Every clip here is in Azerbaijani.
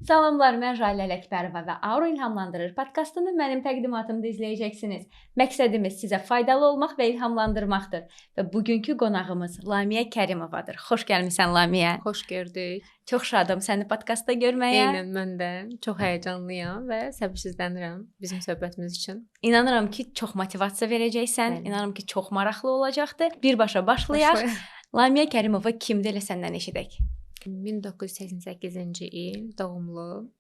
Salamlar, mən Jalə Ələkbərova və Aura İlhamlandırır podkastını mənim təqdimatımda izləyəcəksiniz. Məqsədimiz sizə faydalı olmaq və ilhamlandırmaqdır. Və bugünkü qonağımız Lamiyə Kərimovadır. Xoş gəlmisən Lamiyə. Xoş gördük. Çox şadam səni podkastda görməyə. Eynən mən də çox həyəcanlıyam və səbirsizlənirəm bizim söhbətimiz üçün. İnanıram ki, çox motivasiya verəcəksən. Bəli. İnanıram ki, çox maraqlı olacaqdır. Birbaşa başlayaq. Lamiyə Kərimova kimdir, elə səndən eşidək. 1988-ci il doğumlu,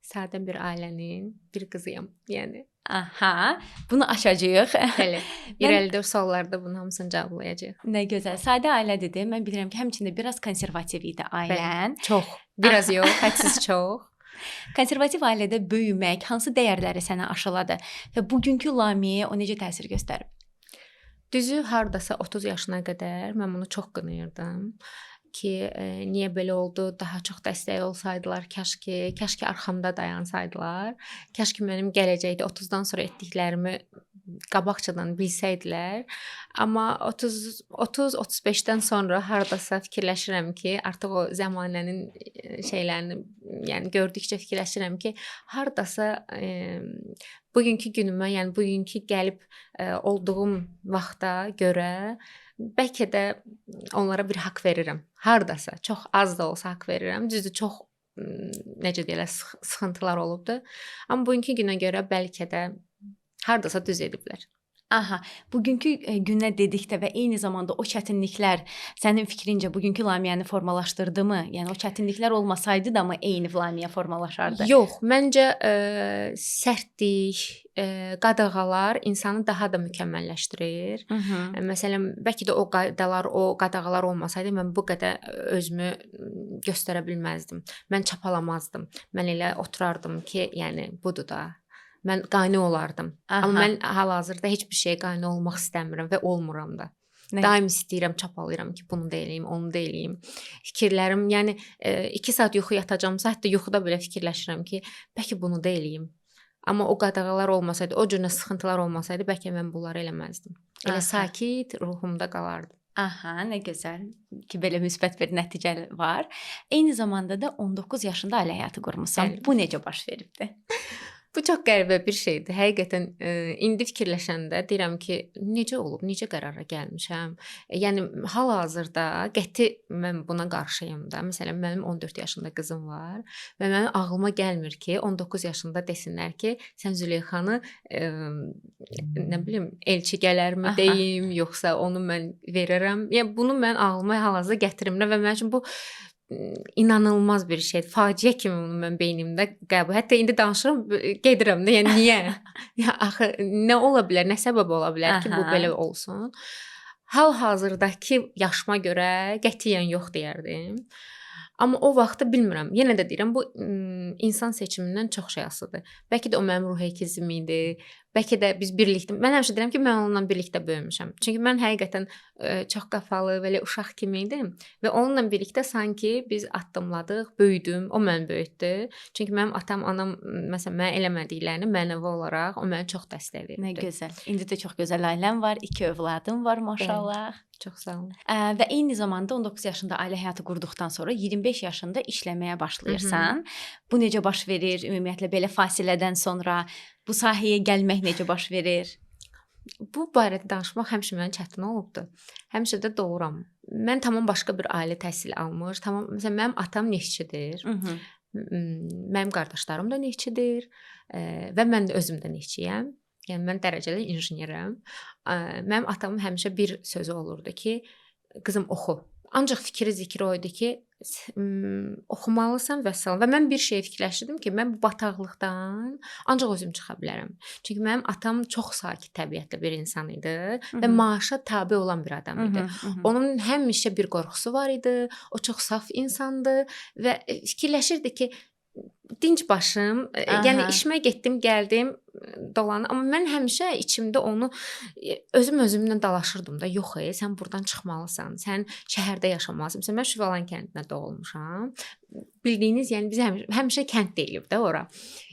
sadə bir ailənin bir qızıyam, yəni. Aha, bunu açacağıq. Bəli. İrəlidə o suallarda bunun hamısını cavablayacağıq. Nə gözəl. Sadə ailə dedi. Mən bilirəm ki, həmçinin də biraz konservativ idi ailən. Bəli, çox. Biraz yox, hədsiz çox. Konservativ ailədə böyümək hansı dəyərləri sənə aşıladı və bugünkü Lamiyəyə o necə təsir göstərib? Düzü hardasa 30 yaşına qədər mən bunu çox qınayırdım ki, niyə belə oldu, daha çox dəstək olsaydılar, kaş ki, kaş ki arxamda dayansaydılar, kaş ki mənim gələcəkdə 30-dan sonra etdiklərimi qabaqcadan bilsəydilər. Amma 30-35-dən sonra hardasa fikirləşirəm ki, artıq o zəmanənin şeylərini, yəni gördükcə fikirləşirəm ki, hardasa bugünkü günümə, yəni bugünkü gəlib olduğum vaxta görə bəlkə də onlara bir haqq verirəm. Hardasa, çox az da olsa haqq verirəm. Düzdür, çox necə deyirlər, sıxıntılar olubdu. Amma bugünkü günə görə bəlkə də hardasa düz ediblər. Aha, bugünkü günə dedikdə və eyni zamanda o çətinliklər sənin fikrincə bugünkü Lamiyəni formalaşdırdı mı? Yəni o çətinliklər olmasaydı da mı eyni Lamiyə formalaşardı? Yox, məncə sərtlik, qadağalar insanı daha da mükəmməlləşdirir. Hı -hı. Məsələn, bəlkə də o qaydalar, o qadağalar olmasaydı mən bu qədər özümü göstərə bilməzdim. Mən çapalamazdım. Mən elə oturardım ki, yəni budur da. Mən qane olardım. Aha. Amma mən hal-hazırda heç bir şeyə qane olmaq istəmirəm və olmuram da. Nə? Daim istəyirəm, çapalayıram ki, bunu da eləyim, onu da eləyim. Fikirlərim, yəni 2 saat yuxu yatacamsa, hətta yuxuda belə fikirləşirəm ki, bəlkə bunu da eləyim. Amma o qadağalar olmasaydı, o cür sıxıntılar olmasaydı, bəlkə mən bunları eləməzdim. Elə Aha. sakit ruhumda qalardım. Aha, nə gözəl ki, belə müsbət bir nəticə var. Eyni zamanda da 19 yaşında ailə həyatı qurmusan. Bəli. Bu necə baş veribdi? Bu çox qəribə bir şeydir. Həqiqətən indi fikirləşəndə deyirəm ki, necə olub, necə qərara gəlmişəm? Yəni hal-hazırda qəti mən buna qarşıyam da. Məsələn, mənim 14 yaşında qızım var və mənim ağlıma gəlmir ki, 19 yaşında desinlər ki, sən Züleyxanı nə bilim, elçi gələrmi deyim, yoxsa onu mən verərəm. Yəni bunu mən ağlıma hal-hazırda gətirmirəm və mənim üçün bu inanılmaz bir şeydir. Faciə kimi bunu mən beynimdə qəbul. Hətta indi danışıram, gedirəm də. Yəni niyə? Ya axı nə ola bilər, nə səbəb ola bilər ki, bu belə olsun? Hal-hazırdakı yaşıma görə qətiyyən yox deyərdim. Amma o vaxtı bilmirəm. Yenə də deyirəm, bu insan seçimindən çox şey asılıdır. Bəlkə də o mənim ruh əkizim idi. Bəlkə də biz birlikdə. Mən həmişə deyirəm ki, mən onunla birlikdə böyümüşəm. Çünki mən həqiqətən çox qafalı, belə uşaq kimi idim və onunla birlikdə sanki biz addımladıq, böyüdüm. O məni böyütdü. Çünki mənim atam, anam məsələn mənə eləmədiklərini mənəvi olaraq o mənə çox dəstək verdi. Nə gözəl. İndi də çox gözəl ailəm var, 2 övladım var maşallah. Bəli. Çox sağ olun. Və eyni zamanda 19 yaşında ailə həyatı qurduqdan sonra 25 yaşında işləməyə başlayırsan. Hı -hı. Bu necə baş verir? Ümumiyyətlə belə fasilədən sonra bu sahəyə gəlmək necə baş verir? Bu barədə danışmaq həmişə mənə çətin olubdu. Həmişə də doğuram. Mən tamam başqa bir ailə təhsil almış. Tamam, məsələn mənim atam neftçidir. Hı -hı. Mənim qardaşlarım da neftçidir və mən də özüm də neftçiyəm. Yəni mən dərəcəli injenerəm. Mənim atamın həmişə bir sözü olurdu ki, qızım oxu. Ancaq fikri zikri o idi ki, oxumalısan və salam. Və mən bir şey fikirləşirdim ki, mən bu bataqlıqdan ancaq özüm çıxa bilərəm. Çünki mənim atam çox sakit təbiətli bir insan idi və maaşa tabe olan bir adam idi. Onun həmişə bir qorxusu var idi. O çox saf insandı və fikirləşirdi ki, dinc başım, aha. Yəni işimə getdim, gəldim, dolanı, amma mən həmişə içimdə onu özüm özümlə dalaşırdım da. Yox, sən burdan çıxmalısan. Sən şəhərdə yaşamalısan. Məsələn, mən Şüvalan kəndində doğulmuşam. Bildiyiniz, yəni biz həmişə kənd deyilib də ora.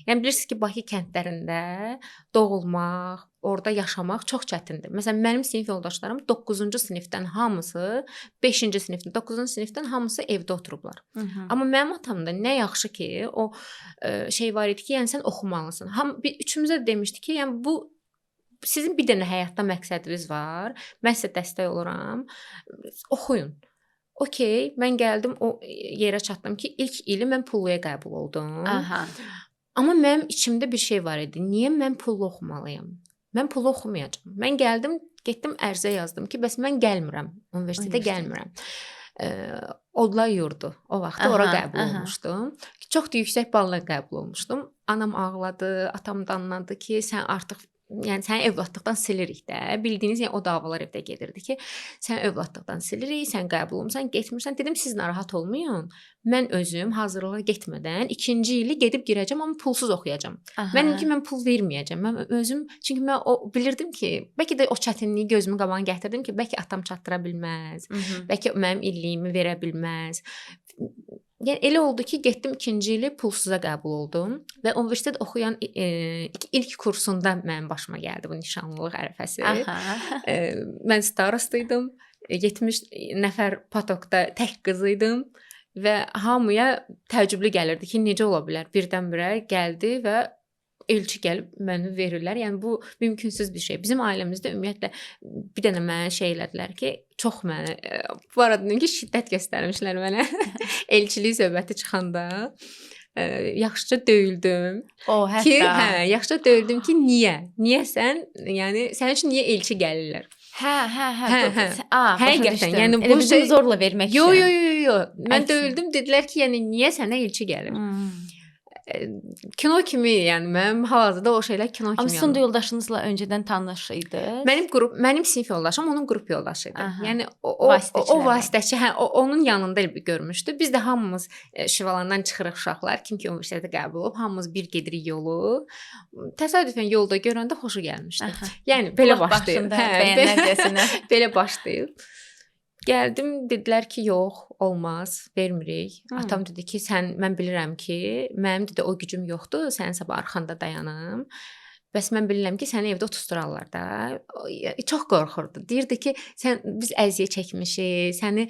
Yəni bilirsiniz ki, Bakı kəndlərində doğulmaq, orada yaşamaq çox çətindir. Məsələn, mənim sinif yoldaşlarım 9-cu sinifdən hamısı, 5-ci sinifdən, 9-cu sinifdən hamısı evdə oturublar. Hı -hı. Amma mənim atam da nə yaxşı ki, o şey var idi ki, yəni sən oxumalısan. Üçümüzə də demişdi ki, yəni bu sizin bir dənə həyatda məqsədiniz var. Mən sizə dəstək oluram. Oxuyun. Okay, mən gəldim o yerə çatdım ki, ilk ili mən pulluya qəbul oldum. Aha. Amma mənim içimdə bir şey var idi. Niyə mən pullu oxumalıyam? Mən pullu oxumayacağam. Mən gəldim, getdim ərizə yazdım ki, bəs mən gəlmirəm, universitetə gəlmirəm. Odlar yurdu. O vaxtda ora qəbul olmuşdum. Çox da yüksək balla qəbul olmuşdum. Anam ağladı, atam danladı ki, sən artıq, yəni səni övladlıqdan silirik də. Bildiyiniz, yəni o davalar evdə gedirdi ki, sən övladlıqdan silirik, sən qəbul olmusan, getmirsən. Dedim siz narahat olmayın. Mən özüm hazırlığa getmədən ikinci ili gedib girəcəm, amma pulsuz oxuyacağam. Aha. Mən dedim ki, mən pul verməyəcəm. Mən özüm, çünki mən o bilirdim ki, bəlkə də o çətinliyi gözümün qabağına gətirdim ki, bəlkə atam çatdıra bilməz. Bəlkə mənim illiyimi verə bilməz. Yəni elə oldu ki, getdim ikinci ili pulsuza qəbul oldum və universitet oxuyan ilk kursunda mənim başıma gəldi bu nişanlılıq ərəfəsi. Aha. Mən starosta idim. 70 nəfər patokda tək qız idim və hamıya təəccüblü gəlirdi ki, necə ola bilər? Birdən-birə gəldi və elçi gəlib məni verirlər. Yəni bu mümkünsüz bir şey. Bizim ailəmizdə ümumiyyətlə bir dənə mənə şey elədilər ki, çox mənə bu arada deyim ki, şiddət göstərmişlər mənə. Elçilik söhbəti çıxanda yaxşıca döyüldüm. O, hətta. Ki, hə, yaxşıca döyüldüm ki, niyə? Niyə sən, yəni sənin üçün niyə elçi gəlirlər? Hə. Hə. Həqiqətən, yəni bu şey zorla vermək üçün. Yo. Mən Əksinə. döyüldüm, dedilər ki, yəni niyə sənə elçi gəlir? Kino kimi, yəni mənim hal-hazırda o şeylər kino kimi. Amma sizin də yoldaşınızla öncədən tanış idiniz? Mənim sinif yoldaşım onun qrup yoldaşı idi. Aha. Yəni o vasitəçi, hə, o onun yanında görmüşdü. Biz də hamımız Şivalandan çıxırıq uşaqlar, kim ki universitetə qəbul olub, hamımız bir gedirik yolu. Təsadüfən yolda görəndə xoşu gəlmişdi. Aha. Yəni belə başlayıb. Hə, bəyənərcəsinə. Belə başlayıb. Gəldim, dedilər ki, yox, olmaz, vermirik. Atam dedi ki, sən, mən bilirəm ki, mənim dedi o gücüm yoxdur, sənin sabah arxanda dayanım. Bəs mən bilirəm ki, səni evdə otusturarlar da. Çox qorxurdu. Deyirdi ki, sən biz əziyyət çəkmişik, səni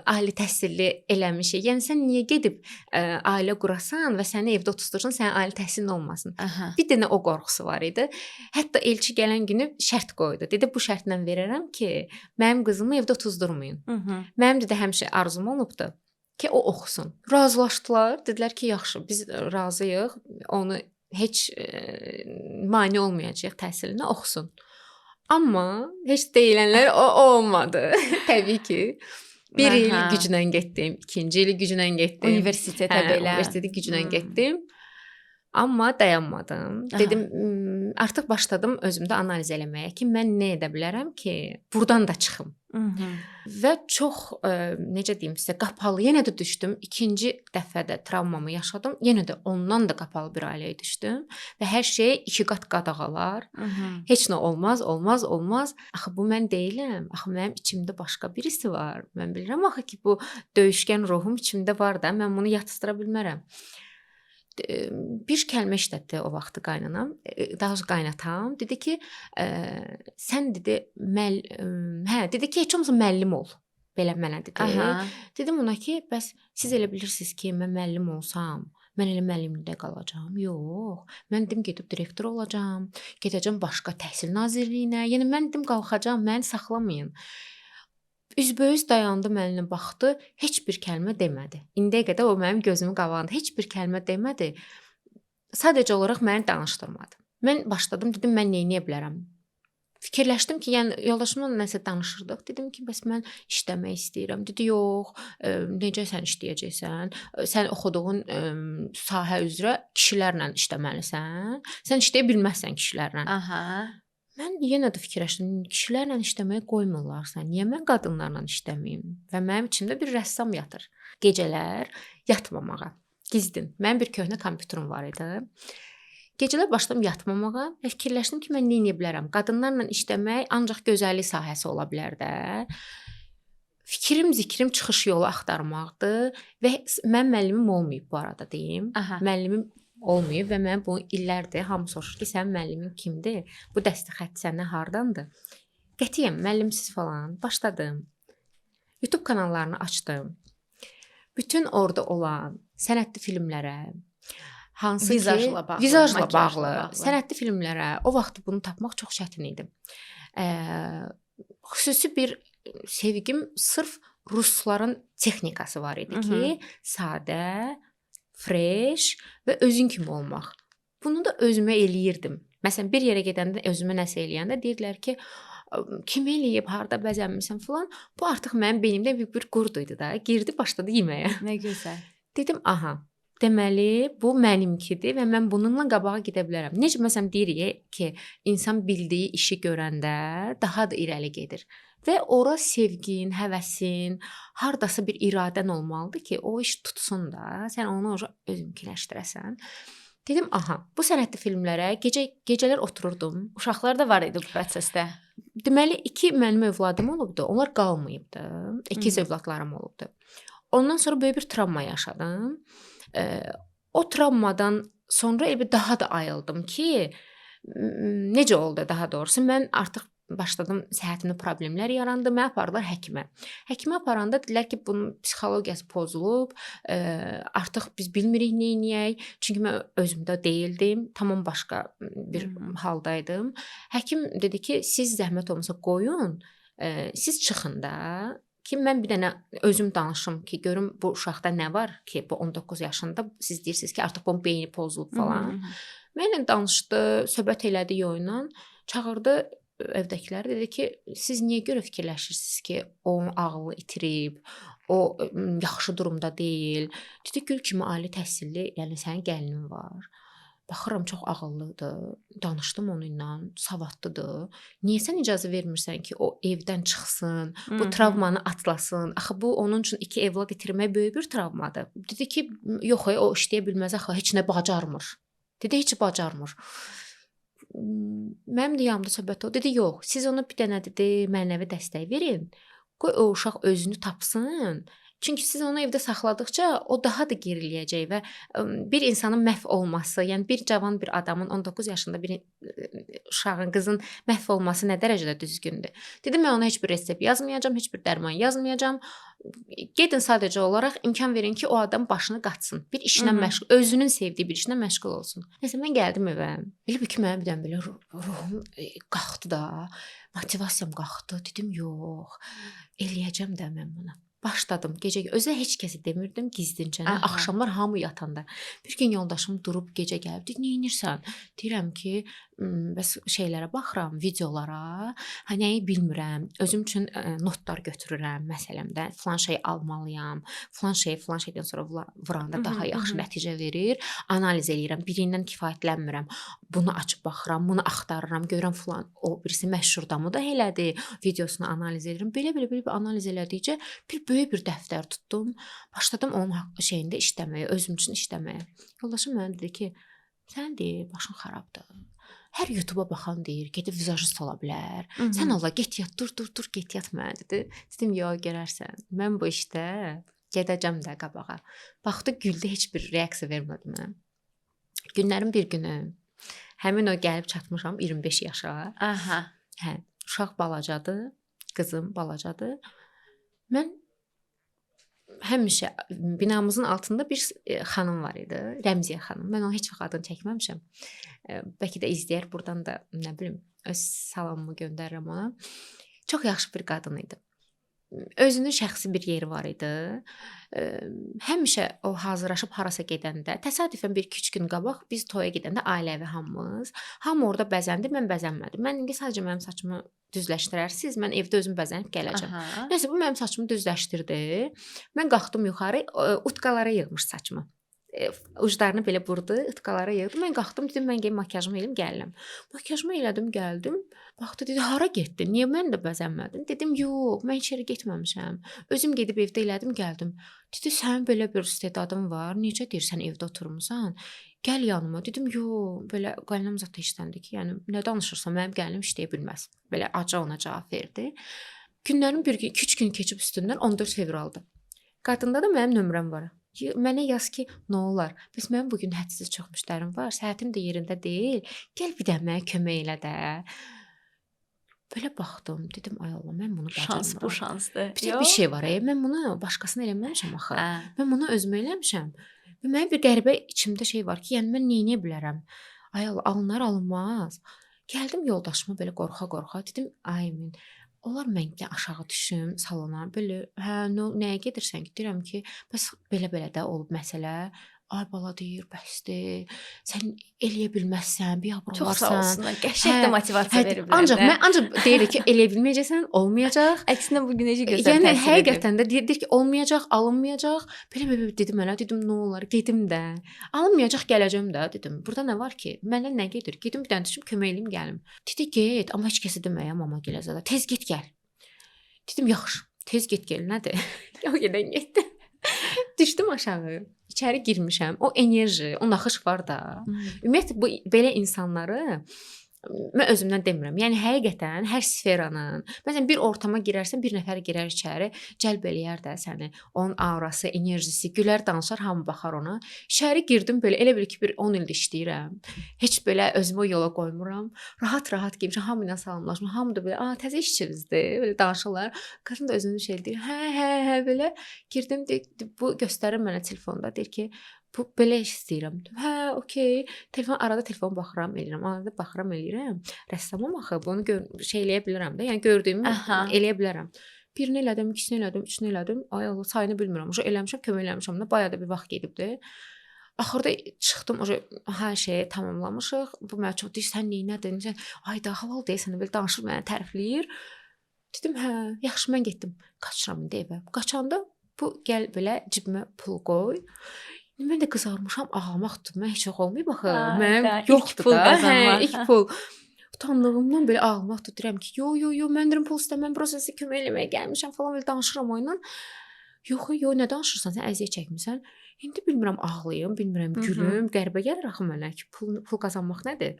ali təhsilli eləmişik. Yəni sən niyə gedib ailə qurasan və səni evdə otustursun, sənin ali təhsilin olmasın. Aha. Bir dənə o qorxusu var idi. Hətta elçi gələn günü şərt qoydu. Dedi, bu şərtlə verərəm ki, mənim qızımı evdə otuzdurmayın. Mənim dedi həmişə arzum olubdu ki, o oxusun. Razılaşdılar. Dedilər ki, yaxşı, biz razıyıq. Onu heç mane olmayacaq təhsilinə, oxusun. Amma heç deyilənlər o olmadı. Təbii ki. Bir il güclə getdim, ikinci ili güclə getdim. Universitetə belə. Universitetə güclə getdim. Amma dayanmadım. Aha. Dedim, artıq başladım özümdə analiz eləməyə ki, mən nə edə bilərəm ki, burdan da çıxım. Və çox, necə deyim sizə, qapalı yenə də düşdüm. İkinci dəfə də travmamı yaşadım. Yenə də ondan da qapalı bir ailəyə düşdüm və hər şeyə iki qat qadağalar. Heç nə olmaz, olmaz, olmaz. Axı bu mən deyiləm. Axı mənim içimdə başqa birisi var. Mən bilirəm axı ki, bu döyüşkən ruhum içimdə var da, mən bunu yatışdıra bilmərəm. Bir kəlmə işlətdi o vaxtı qaynanam, daha doğrusu qaynatam. Dedi ki, sən dedi, dedi ki, heç olmasa müəllim ol. Belə mənə dedi. Aha. Dedim ona ki, bəs siz elə bilirsiniz ki, mən müəllim olsam, mən elə müəllimlikdə qalacağam? Yox. Mən dedim gedib direktor olacağam, gedəcəm başqa təhsil nazirliyinə. Yəni mən dedim qalxacağam, məni saxlamayın. Üzbəüz dayandı, mənimlə baxdı, heç bir kəlmə demədi. İndiyə qədər o mənim gözümün qabağında heç bir kəlmə demədi. Sadəcə olaraq məni danışdırmadı. Mən başladım, dedim mən nə edə bilərəm? Fikirləşdim ki, yəni yoldaşımla nəsə danışırdıq. Dedim ki, bəs mən işləmək istəyirəm. Dedi, yox, necə sən işləyəcəksən? Sən oxuduğun sahə üzrə kişilərlə işləməlisən. Sən işləyə bilməzsən kişilərlə. Aha. Mən yenə də fikirləşdim, kişilərlə işləməyə qoymurlarsa, niyə mən qadınlarla işləməyim? Və mənim içimdə bir rəssam yatır. Gecələr yatmamağa, gizlin. Mənim bir köhnə kompüterim var idi. Gecələr başladım yatmamağa və fikirləşdim ki, mən nə edə bilərəm? Qadınlarla işləmək ancaq gözəllik sahəsi ola bilər də. Fikrim, zikrim çıxış yolu axtarmaqdır və mənim müəllimim olmayıb bu arada deyim. Aha. Müəllimim olmayıb və mən bunu illərdir hamı soruşur ki, sənin müəllimin kimdir? Bu dəsti xətt səndən hardandır? Qətiyyən müəllimsiz falan başladım. YouTube kanallarını açdım. Bütün orada olan sənətli filmlərə, Hansı vizajla ki, bağlı, vizajla bağlı, sənətli filmlərə o vaxt bunu tapmaq çox çətin idi. Xüsusi bir sevgim sırf rusların texnikası var idi ki, sadə, fresh və özün kimi olmaq. Bunu da özümə eləyirdim. Məsələn, bir yerə gedəndə özümə nəsə eləyəndə deyirdilər ki, kim eləyib, harda bəzənmisən filan. Bu artıq mənim beynimdə bir qurd idi da. Girdi, başladı yeməyə. Nə gözəl. Dedim, aha. Deməli, bu mənimkidir və mən bununla qabağa gedə bilərəm. Necə məsələn deyirik ki, insan bildiyi işi görəndə daha da irəli gedir. Və ora sevgin, həvəsin, hardasa bir iradən olmalıdır ki, o iş tutsun da, sən onu özünkiləşdirəsən. Dedim, aha, bu sənətli filmlərə gecələr otururdum. Uşaqlar da var idi bu prosesdə. Deməli, 2 mənim övladım olubdu, onlar qalmayıbdı. İkiz övladlarım olubdu. Ondan sonra böyük bir travma yaşadım. O travmadan sonra elə daha da ayıldım ki, necə oldu daha doğrusu, mən artıq başladım, səhhətimdə problemlər yarandı, məni apardılar həkimə. Həkimə aparanda dedilər ki, bunun psixologiyası pozulub, artıq biz bilmirik nə edək, çünki mən özümdə deyildim, tamam başqa bir haldaydım. Həkim dedi ki, siz zəhmət olmasa qoyun, siz çıxın da, ki mən bir dənə özüm danışım ki, görüm bu uşaqda nə var ki, bu 19 yaşında siz deyirsiniz ki, artıq bunun beyni pozulub falan. Mənlə danışdı, söhbət elədi yoyla, çağırdı evdəkiləri, dedi ki, siz niyə görə fikirləşirsiniz ki, o ağlını itirib, o yaxşı durumda deyil. Dedi, gül kimi ali təhsilli, yəni sənin gəlinin var. Baxıram, çox ağıllıdır, danışdım onunla, savadlıdır. Niyə sən icazə vermirsən ki, o evdən çıxsın, bu travmanı atlasın? Axı bu onun üçün 2 evlad itirmək böyük bir travmadır. Dedi ki, yox, o işləyə bilməz, axı heç nə bacarmır. Dedi, heç bacarmır. Mənim də yanımda söhbət o. Dedi, yox, siz ona bir dənə dedi, mənəvi dəstək verin. Qoy o uşaq özünü tapsın. Çünki siz onu evdə saxladıqca o daha da geriləyəcək və bir insanın məhv olması, yəni bir cavan bir adamın 19 yaşında bir uşağın, qızın məhv olması nə dərəcədə düzgündür. Dedim, mən ona heç bir resept yazmayacağam, heç bir dərman yazmayacağam. Gedin sadəcə olaraq imkan verin ki, o adam başını qatsın. Bir işlə məşğul, özünün sevdiyi bir işlə məşğul olsun. Nəsə mən gəldim evə. Elə bil ki, mənim bir dənə belə ruhum qalxdı da, motivasiyam qalxdı. Dedim, yox, eləyəcəm də mən bunu. Başladım gecə, özə heç kəsə demirdim, gizlincənə, axşamlar hamı yatanda. Bir gün yoldaşım durub gecə gəlib, dedi, nə edirsən? Deyirəm ki, bəs şeylərə baxıram, videolara, ha nəyi bilmirəm, özüm üçün notlar götürürəm, məsələn də, filan şey almalıyam, filan şey, filan şeydən sonra vuranda daha yaxşı nəticə verir, analiz eləyirəm, birindən kifayətlənmirəm, bunu açıb baxıram, bunu axtarıram, görürəm filan, o birisi məşhurdamı da elədi, videosunu analiz edirəm, belə-belə bir analiz elədikcə bir böyük bir dəftər tutdum, başladım onun şeyində işləməyə, özüm üçün işləməyə. Yoldaşım mənə dedi ki, sən deyir, başın xarabdır. Hər YouTube-a baxan deyir, gedib vizajist ola bilər. Sən Allah, get yat, dur, get yat mənə dedi. Dedim, yox, görərsən, mən bu işdə gedəcəm də qabağa. Baxdı, güldü, heç bir reaksiya vermədi mənə. Günlərin bir günü, həmin o gəlib çatmışam 25 yaşa. Aha. Hə, uşaq balacadır, qızım balacadır. Mən həmişə binamızın altında bir xanım var idi, Rəmziyə xanım. Mən onu heç vaxt adını çəkməmişəm. Bəlkə də izləyər, buradan da nə bilim, öz salamımı göndərirəm ona. Çox yaxşı bir qadın idi. Özünün şəxsi bir yeri var idi. Həmişə o hazırlaşıb harasa gedəndə, təsadüfən bir 2-3 gün qabaq biz toya gedəndə ailəvi hamımız, hamı orada bəzəndi, mən bəzənmədim. Mən indi sadəcə mənim saçımı düzləşdirərsiniz, mən evdə özüm bəzənib gələcəm. Nəsə bu mənim saçımı düzləşdirdi. Mən qalxdım yuxarı, utqalara yığmış saçımı. Uclarını belə burdu, utqalara yığdı. Mən qalxdım, dedim, mən gəlim makiyajımı eləyim, gəlirəm. Makiyajımı elədim, gəldim. Baxdı, dedi, hara getdin? Niyə mən də bəzənmədim? Dedim, yox, mən heç yerə getməmişəm. Özüm gedib evdə elədim, gəldim. Dedi, sənin belə bir istedadın var, necə deyirsən evdə oturmusan? Gəl yanıma. Dedim, yox, belə qaynam zat işləndi ki, yəni nə danışırsan, mənim gəlinim işləyə bilməz. Belə acı ona cavab verdi. Günlərin bir gün, 2-3 gün keçib üstündən 14 fevraldır. Qadında da mənim nömrəm var. Mənə yaz ki, nə olar? Bəs mənim bugün hədsiz çox müştərim var, səhətim də yerində deyil. Gəl bir də mənə kömək elə də. Belə baxdım, dedim, ay Allah, mən bunu bacarmıram. Şans bu şansdır. Bir şey var, mən bunu başqasına eləməmişəm axı. Mən bunu özümə eləmişəm. Və mənim bir qəribə içimdə şey var ki, yəni mən nə edə bilərəm? Ay Allah, alınar, alınmaz. Gəldim yoldaşıma belə qorxa-qorxa dedim, ay Emin, olar mən ki aşağı düşüm salona. Belə, hə, nəyə gedirsən ki? Deyirəm ki, bəs belə-belə də olub məsələ. Ay bala deyir, bəsdir. Sən eləyə bilməzsən, biabır Çox olarsan. sağ olsunlar. Qəşəng də motivasiya veriblər. Ancaq mən ancaq deyirik ki, eləyə bilməyəcəksən, olmayacaq. Əksinə bu gün necə gözəl yəni, təsir edir. Həqiqətən də deyir ki, olmayacaq, alınmayacaq. Belə dedi mənə, dedim nə olar, gedim də. Alınmayacaq, gələcəm də, dedim. Burada nə var ki? Məndən nə gedir? Gedim bir dənə düşüm, kömək eləyim, gəlim. Dedi get, amma heç kəsə deməyə mama gilə zada. Tez get gəl. Dedim yaxşı, tez get gəl, nədir? Ya gedən getdi. Düşdüm aşağı. İçəri girmişəm. O enerji, o naxış var da. Ümumiyyətlə bu belə insanları mən özümdən demirəm. Yəni həqiqətən hər sferanın, məsələn bir ortama girərsən, bir nəfər girər içəri, cəlb eləyər də səni. Onun aurası, enerjisi, gülər, danışar, hamı baxar ona. İçəri girdim belə, elə bil ki, bir 10 ildir işləyirəm. Heç belə özümü o yola qoymuram. Rahat-rahat girmişəm, hamı ilə salamlaşmışam. Hamı da belə, "A, təzə işçinizdir." Belə danışırlar. Qadın da özünü şey deyir. Hə, hə, hə belə girdim, deyir, bu göstərir mənə telefonda, deyir ki, bu belə istəyirəm. Hə, okey. Telefon arada telefon baxıram, eləyirəm. Arada baxıram, eləyirəm. Rəssamam axı, bunu şey eləyə bilərəm də. Yəni gördüyümü eləyə bilərəm. Birini elədim, ikisini elədim, üçünü elədim. Ay Allah, sayını bilmirəm. Uje eləmişəm, kömək eləmişəm də. Bayağı da bir vaxt gedibdi. Axırda çıxdım, uje hər şeyi tamamlamışıq. Bu mənə çox deyir, sən neynədin? Sən ay da halal deyirsən, belə danışır, mənə tərifləyir. Dedim, hə, yaxşı mən getdim. Qaçıram indi evə. Qaçanda bu gəl belə cibimə pul qoy. Mən də qızarmışam, ağlamaq tutdu. Mən heç yox olmayıb axı. Mənim yoxdur pul da. Hə, ilk pul. Utandığımdan belə ağlamaq tutdu. Deyirəm ki, yo, yo, yo, mən deyirəm pul istəməm, prosta sizə kömək eləməyə gəlmişəm falan, belə danışıram o ilə. Yox, yo, nə danışırsan? Sən əziyyət çəkmisən. İndi bilmirəm ağlayım, bilmirəm gülüm. Qəribə gəlir axı mənə ki, pul qazanmaq nədir?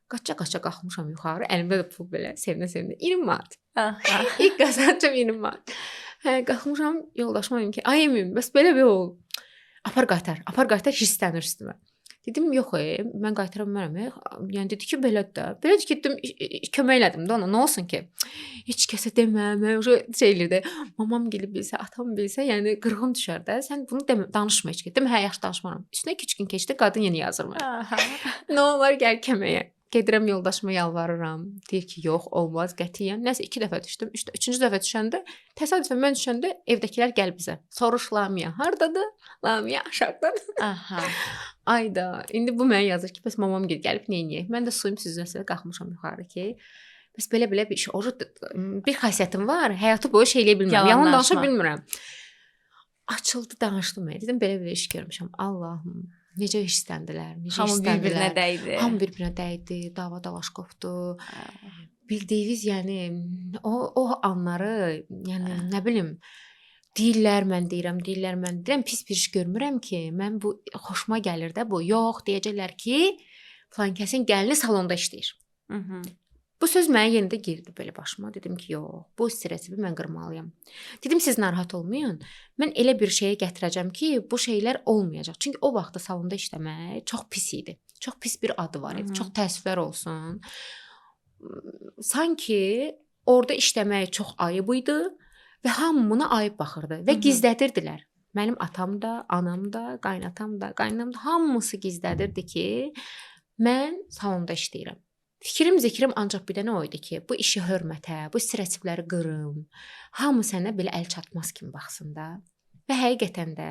Qaça-qaça qalxmışam yuxarı. Əlimdə də pul belə sevinə-sevinə 20 manat. İlk qazancım 20 manat. Hə, qalxmışam yoldaşıma dedim ki, ay Emin, bəs belə bir ol. Apar qaytar, apar qaytar, hirslənir üstümə. Dedim, yox, mən qaytara bilmərəm. Yəni dedi ki, belədir də. Belədir ki, dedim, kömək elədim də ona, nə olsun ki? Heç kəsə demə, mən şey eləyirdi. Mamam gəlib bilsə, atam bilsə, yəni qırğın düşər də. Sən bunu demə, danışma heç kəsə. Demə, hə, yaxşı danışmaram. Üstünə 2-3 gün keçdi, qadın yenə yazır mənə. Nə olar, gəl köməyə. Gedirəm yoldaşıma yalvarıram. Deyir ki, yox, olmaz qətiyyən. Nəsə 2 dəfə düşdüm. 3-cü dəfə düşəndə, təsadüfən mən düşəndə evdəkilər gəl bizə. Soruş Lamiyə hardadır? Lamiyə aşağıdadır. Aha. Ayda, indi bu mənə yazır ki, bəs mamam gəlib nə edək? Mən də suyum süzməsə qalxmışam yuxarı ki, bəs belə-belə bir şey. Bir xasiyyətim var, həyatı boyu şey eləyə bilmirəm. Yalan danışa bilmirəm. Açıldı, danışdım. Dedim belə-belə iş görmüşəm. Allahım. Necə hissləndilər, necə Hamı bir-birinə dəydi. Hamı bir-birinə dəydi, dava dalaş qopdu. Bildiyiniz, yəni o anları, yəni nə bilim, deyirlər mən deyirəm, deyirlər mən deyirəm, pis bir iş görmürəm ki, mən bu xoşuma gəlir də bu. Yox, deyəcəklər ki, filan kəsin gəlini salonda işləyir. Bu söz mənə yenə də girdi belə başıma. Dedim ki, yox, bu stereotipi mən qırmalıyam. Dedim, siz narahat olmayın. Mən elə bir şeyə gətirəcəm ki, bu şeylər olmayacaq. Çünki o vaxtda salonda işləmək çox pis idi. Çox pis bir adı var idi. Çox təəssüflər olsun. Sanki orada işləmək çox ayıb idi və hamı buna ayıb baxırdı və gizlədirdilər. Mənim atam da, anam da, qaynatam da, qaynanam da hamısı gizlədirdi ki, mən salonda işləyirəm. Fikrim, zikrim ancaq bir dənə o idi ki, bu işi hörmətə, bu stereotipləri qırım, hamı sənə belə əl çatmaz kimi baxsın da. Və həqiqətən də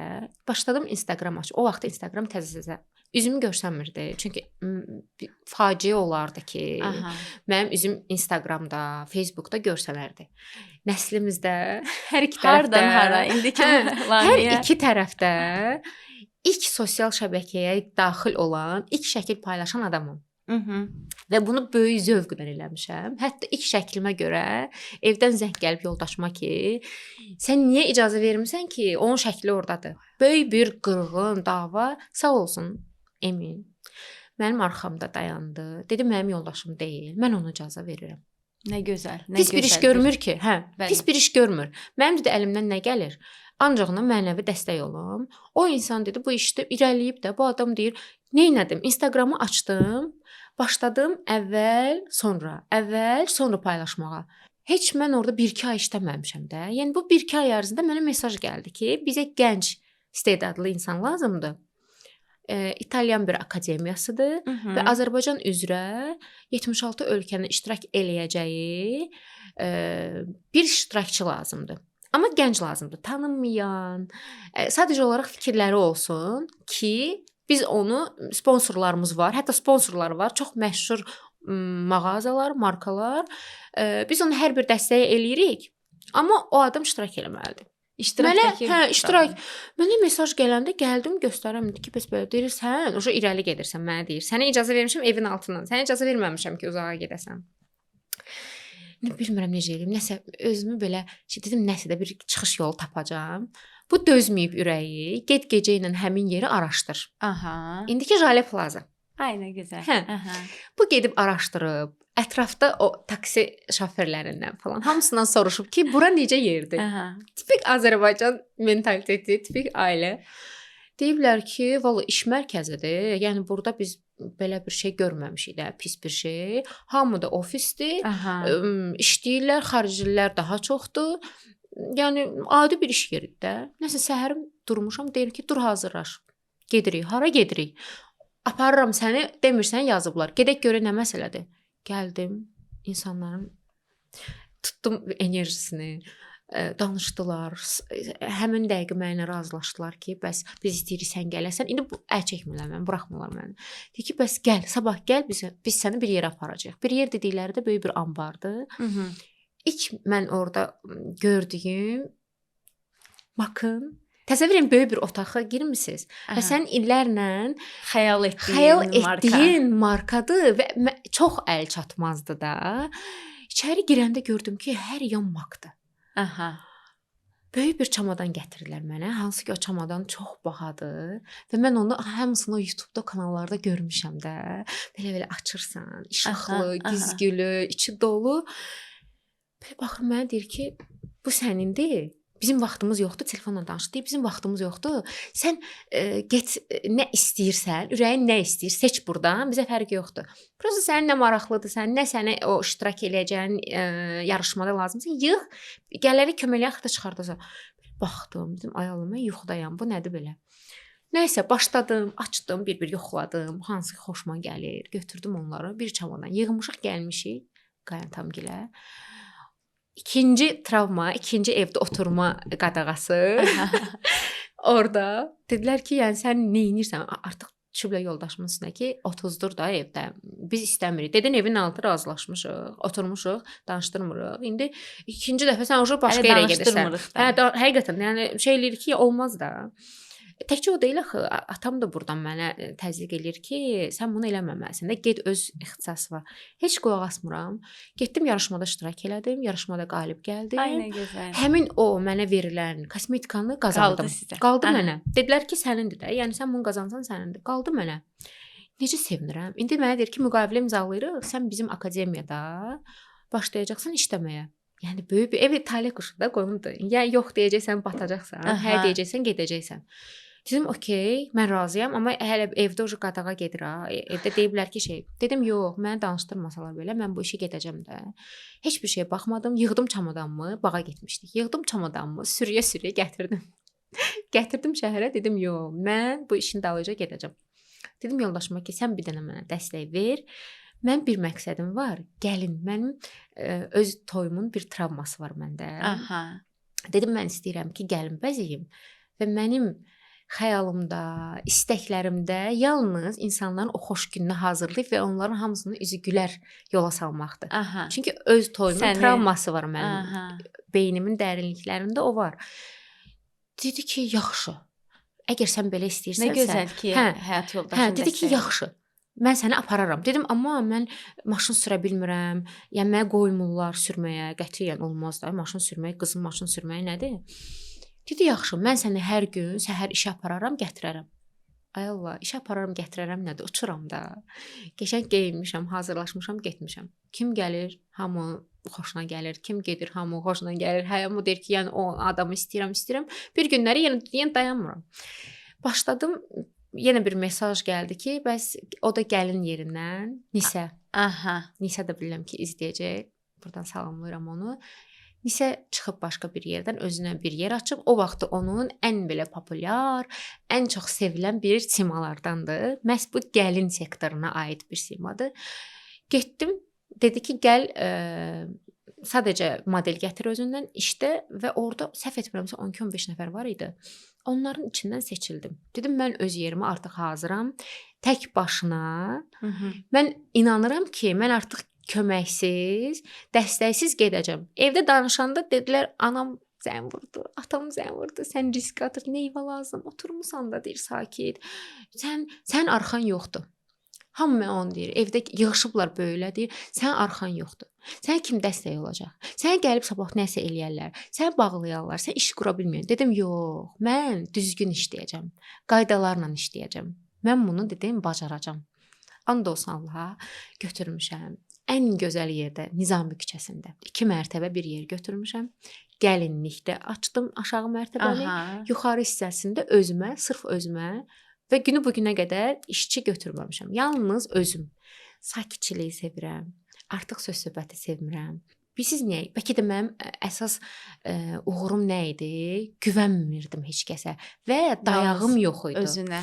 başladım Instagram aç. O vaxt Instagram təzə-təzə üzümü görsənmirdi. Çünki faciə olardı ki, mənim üzüm Instagramda, Facebookda görsənərdi. Nəslimizdə hər iki tərəfdə, hardan hara, indiki hər iki tərəfdə ilk sosial şəbəkəyə daxil olan, ilk şəkil paylaşan adamım. Və bunu böyük zövqlə eləmişəm. Hətta ilk şəklimə görə evdən zəng gəlib yoldaşıma ki, sən niyə icazə vermirsən ki, onun şəkli ordadır. Böyük bir qırğın, dava. Sağ olsun Emin. Mənim arxamda dayandı. Dedi, mənim yoldaşım deyil. Mən ona icazə verirəm. Nə gözəl. Nə pis bir iş görmür ki, hə. Bəli. Pis bir iş görmür. Mənim dedi əlimdən nə gəlir? Ancaq ona mənəvi dəstək olum. O insan dedi, bu işdə irəliləyib də, bu adam deyir, neynədim? Instagramı açdım, başladım əvvəl, sonra, əvvəl, sonra paylaşmağa. Heç mən orada 1-2 ay işləməmişəm də. Yəni bu 1-2 ay ərzində mənə mesaj gəldi ki, bizə gənc, istedadlı insan lazımdır. İtalyan bir akademiyasıdır və Azərbaycan üzrə 76 ölkənin iştirak eləyəcəyi bir iştirakçı lazımdır. Amma gənc lazımdır, tanınmayan, sadəcə olaraq fikirləri olsun ki, biz onu sponsorlarımız var, hətta sponsorları var, çox məşhur mağazalar, markalar. Biz onu hər bir dəstəyə eləyirik, amma o adam iştirak eləməlidir. İştirakdakı. Mənə, hə, iştirak. Mənə mesaj gələndə gəldim, göstərirəm ki, bəs belə deyirsən, uşaq irəli gedirsən, mənə deyir. Sənə icazə vermişəm evin altından. Sənə icazə verməmişəm ki, uzağa gedəsən. Nə bilmirəm necə eləyim. Nəsə özümü belə şey dedim, nəsə də bir çıxış yolu tapacağam. Bu dözməyib ürəyi. Get gecə ilə həmin yeri araşdır. Aha. İndiki Jale Plaza. Ay nə gözəl. Hə. Aha. Bu gedib araşdırıb, ətrafda o taksi şoferlərindən falan hamısından soruşub ki, bura necə yerdir? Aha. Tipik Azərbaycan mentaliteti, tipik ailə. Deyiblər ki, valla iş mərkəzidir. Yəni burada biz belə bir şey görməmişik də, pis bir şey. Hamı da ofisdir. Aha. İşləyirlər, xaricililər daha çoxdur. Yəni adi bir iş yeridir də. Nəsə səhərim durmuşam, deyir ki, dur hazırlaş. Gedirik. Hara gedirik? Aparıram səni, demirsən yazıblar. Gedək görək nə məsələdir. Gəldim, insanların tutdum enerjisini, danışdılar. Həmin dəqiqə mənimlə razılaşdılar ki, bəs biz istəyirik sən gələsən. İndi bu əl çəkmirlər məni, buraxmırlar məni. Deyir ki, bəs gəl, sabah gəl, biz səni bir yerə aparacağıq. Bir yer dedikləri də böyük bir anbardır. İlk mən orada gördüyüm Bakın, təsəvvür edin, böyük bir otağa girmisiniz və sən illərlə xəyal etdiyin markadır və çox əl çatmazdı da. İçəri girəndə gördüm ki, hər yan makdır. Aha. Böyük bir çamadan gətirirlər mənə, hansı ki o çamadan çox bahadır və mən onu hamısını o YouTube-da kanallarda görmüşəm də. Belə-belə açırsan, işıqlı, güzgülü, içi dolu. Belə baxır mənə deyir ki, bu sənindir. Bizim vaxtımız yoxdur, telefonla danış. Deyir, bizim vaxtımız yoxdur. Sən get nə istəyirsən, ürəyin nə istəyir, seç burdan, bizə fərqi yoxdur. Prosta sənin nə maraqlıdır, sən nə sənə o iştirak eləyəcəyin yarışmada lazımsa, yığ, gələrik köməkliyə axırda çıxardasan. Baxdım, dedim, ay Allah, mən yuxudayam, bu nədir belə? Nəysə, başladım, açdım, bir-bir yoxladım, hansı ki xoşuma gəlir, götürdüm onları, bir çamadan yığmışıq, gəlmişik qaynanamgilə. İkinci travma, ikinci evdə oturma qadağası. Orada dedilər ki, yəni sən nə edirsən? Artıq düşüblər yoldaşımın üstünə ki, 30-dur da evdə. Biz istəmirik. Dedin evin altı razılaşmışıq, oturmuşuq, danışdırmırıq. İndi ikinci dəfə sən uşaq başqa yerə gedirsən. Hə, həqiqətən, yəni şey eləyir ki, olmaz da. Təkcə o deyil axı, atam da burdan mənə təzyiq eləyir ki, sən bunu eləməməlisən də, get öz ixtisasına. Heç qulaq asmıram. Getdim yarışmada iştirak elədim, yarışmada qalib gəldim. Ay nə gözəl. Həmin o mənə verilən kosmetikanı qazandım. Qaldı sizə. Qaldı mənə. Dedilər ki, sənindir də. Yəni sən bunu qazansan sənindir. Qaldı mənə. Necə sevinirəm. İndi mənə deyir ki, müqavilə imzalayırıq, sən bizim akademiyada başlayacaqsan işləməyə. Yəni böyük bir ev talih quşu da qoyumdur. Yəni yox deyəcəksən, batacaqsan. Hə deyəcəksən, gedəcəksən. Dedim, okey, mən razıyam, amma hələ evdə o qadağa gedir ha. Evdə deyiblər ki, şey. Dedim, yox, məni danışdırmasalar belə, mən bu işə gedəcəm də. Heç bir şeyə baxmadım, yığdım çamadanımı, bağa getmişdik. Yığdım çamadanımı, sürüyə-sürüyə gətirdim. Gətirdim şəhərə, dedim, yox, mən bu işin dalınca gedəcəm. Dedim yoldaşıma ki, sən bir dənə mənə dəstək ver. Mən bir məqsədim var. Gəlin, mənim öz toyumun bir travması var məndə. Aha. Dedim, mən istəyirəm ki, gəlin bəzəyim və mənim xəyalımda, istəklərimdə yalnız insanların o xoş gününü hazırlayıb və onların hamısını üzü gülər yola salmaqdır. Aha. Çünki öz toyumun travması var mənim. Aha. Beynimin dərinliklərində o var. Dedi ki, yaxşı. Əgər sən belə istəyirsənsə... Nə gözəl ki, hə, həyat yoldaşın hə, dedi ki, yaxşı. Mən səni apararam. Dedim, amma mən maşın sürə bilmirəm. Yəni mənə qoymurlar sürməyə. Qətiyyən olmaz da. Maşın sürmək, qızın maşın sürməyi nədir? Dedi, yaxşı, mən səni hər gün səhər işə apararam, gətirərəm. Ay Allah, işə apararam, gətirərəm nədir? Uçuram da. Qəşəng geyinmişəm, hazırlaşmışam, getmişəm. Kim gəlir, hamı xoşuna gəlir. Kim gedir, hamı xoşuna gəlir. Hamı deyir ki, yəni o adamı istəyirəm, istəyirəm. Bir günləri yenə dayanmıram. Başladım, yenə bir mesaj gəldi ki, bəs o da gəlin yerindən Nisə. Aha. Nisə də bilirəm ki, izləyəcək. Buradan salamlayıram onu. Nisə çıxıb başqa bir yerdən özünə bir yer açıb. O vaxt onun ən belə populyar, ən çox sevilən bir simalardandır. Məhz bu gəlin sektoruna aid bir simadır. Getdim, dedi ki, gəl sadəcə model gətir özündən işdə və orada səhv etmirəmsə 12-15 nəfər var idi. Onların içindən seçildim. Dedim mən öz yerimə artıq hazıram. Tək başına. Hı -hı. Mən inanıram ki, mən artıq köməksiz, dəstəksiz gedəcəm. Evdə danışanda dedilər, anam zəng vurdu, atam zəng vurdu, sən risk atır, neyvə lazım, oturmusan da deyir sakit. Sən arxan yoxdur. Hamı mənə onu deyir. Evdə yığışıblar böyüklər deyir, sənin arxan yoxdur. Sənə kim dəstək olacaq? Sənə gəlib sabah nəsə eləyərlər, səni bağlayarlar, sən iş qura bilmirsən. Dedim, yox, mən düzgün işləyəcəm. Qaydalarla işləyəcəm. Mən bunu dedim, bacaracam. And olsun Allaha, götürmüşəm. Ən gözəl yerdə, Nizami küçəsində 2 mərtəbə bir yer götürmüşəm. Gəlinlikdə açdım aşağı mərtəbəni. Aha. Yuxarı hissəsində özümə, sırf özümə və günü bu günə qədər işçi götürməmişəm. Yalnız özüm. Sakitçiliyi sevirəm. Artıq söz söhbəti sevmirəm. Bilirsiniz niyə? Bəlkə də mənim əsas uğurum nə idi? Güvənmirdim heç kəsə və dayağım yox idi. Özünə.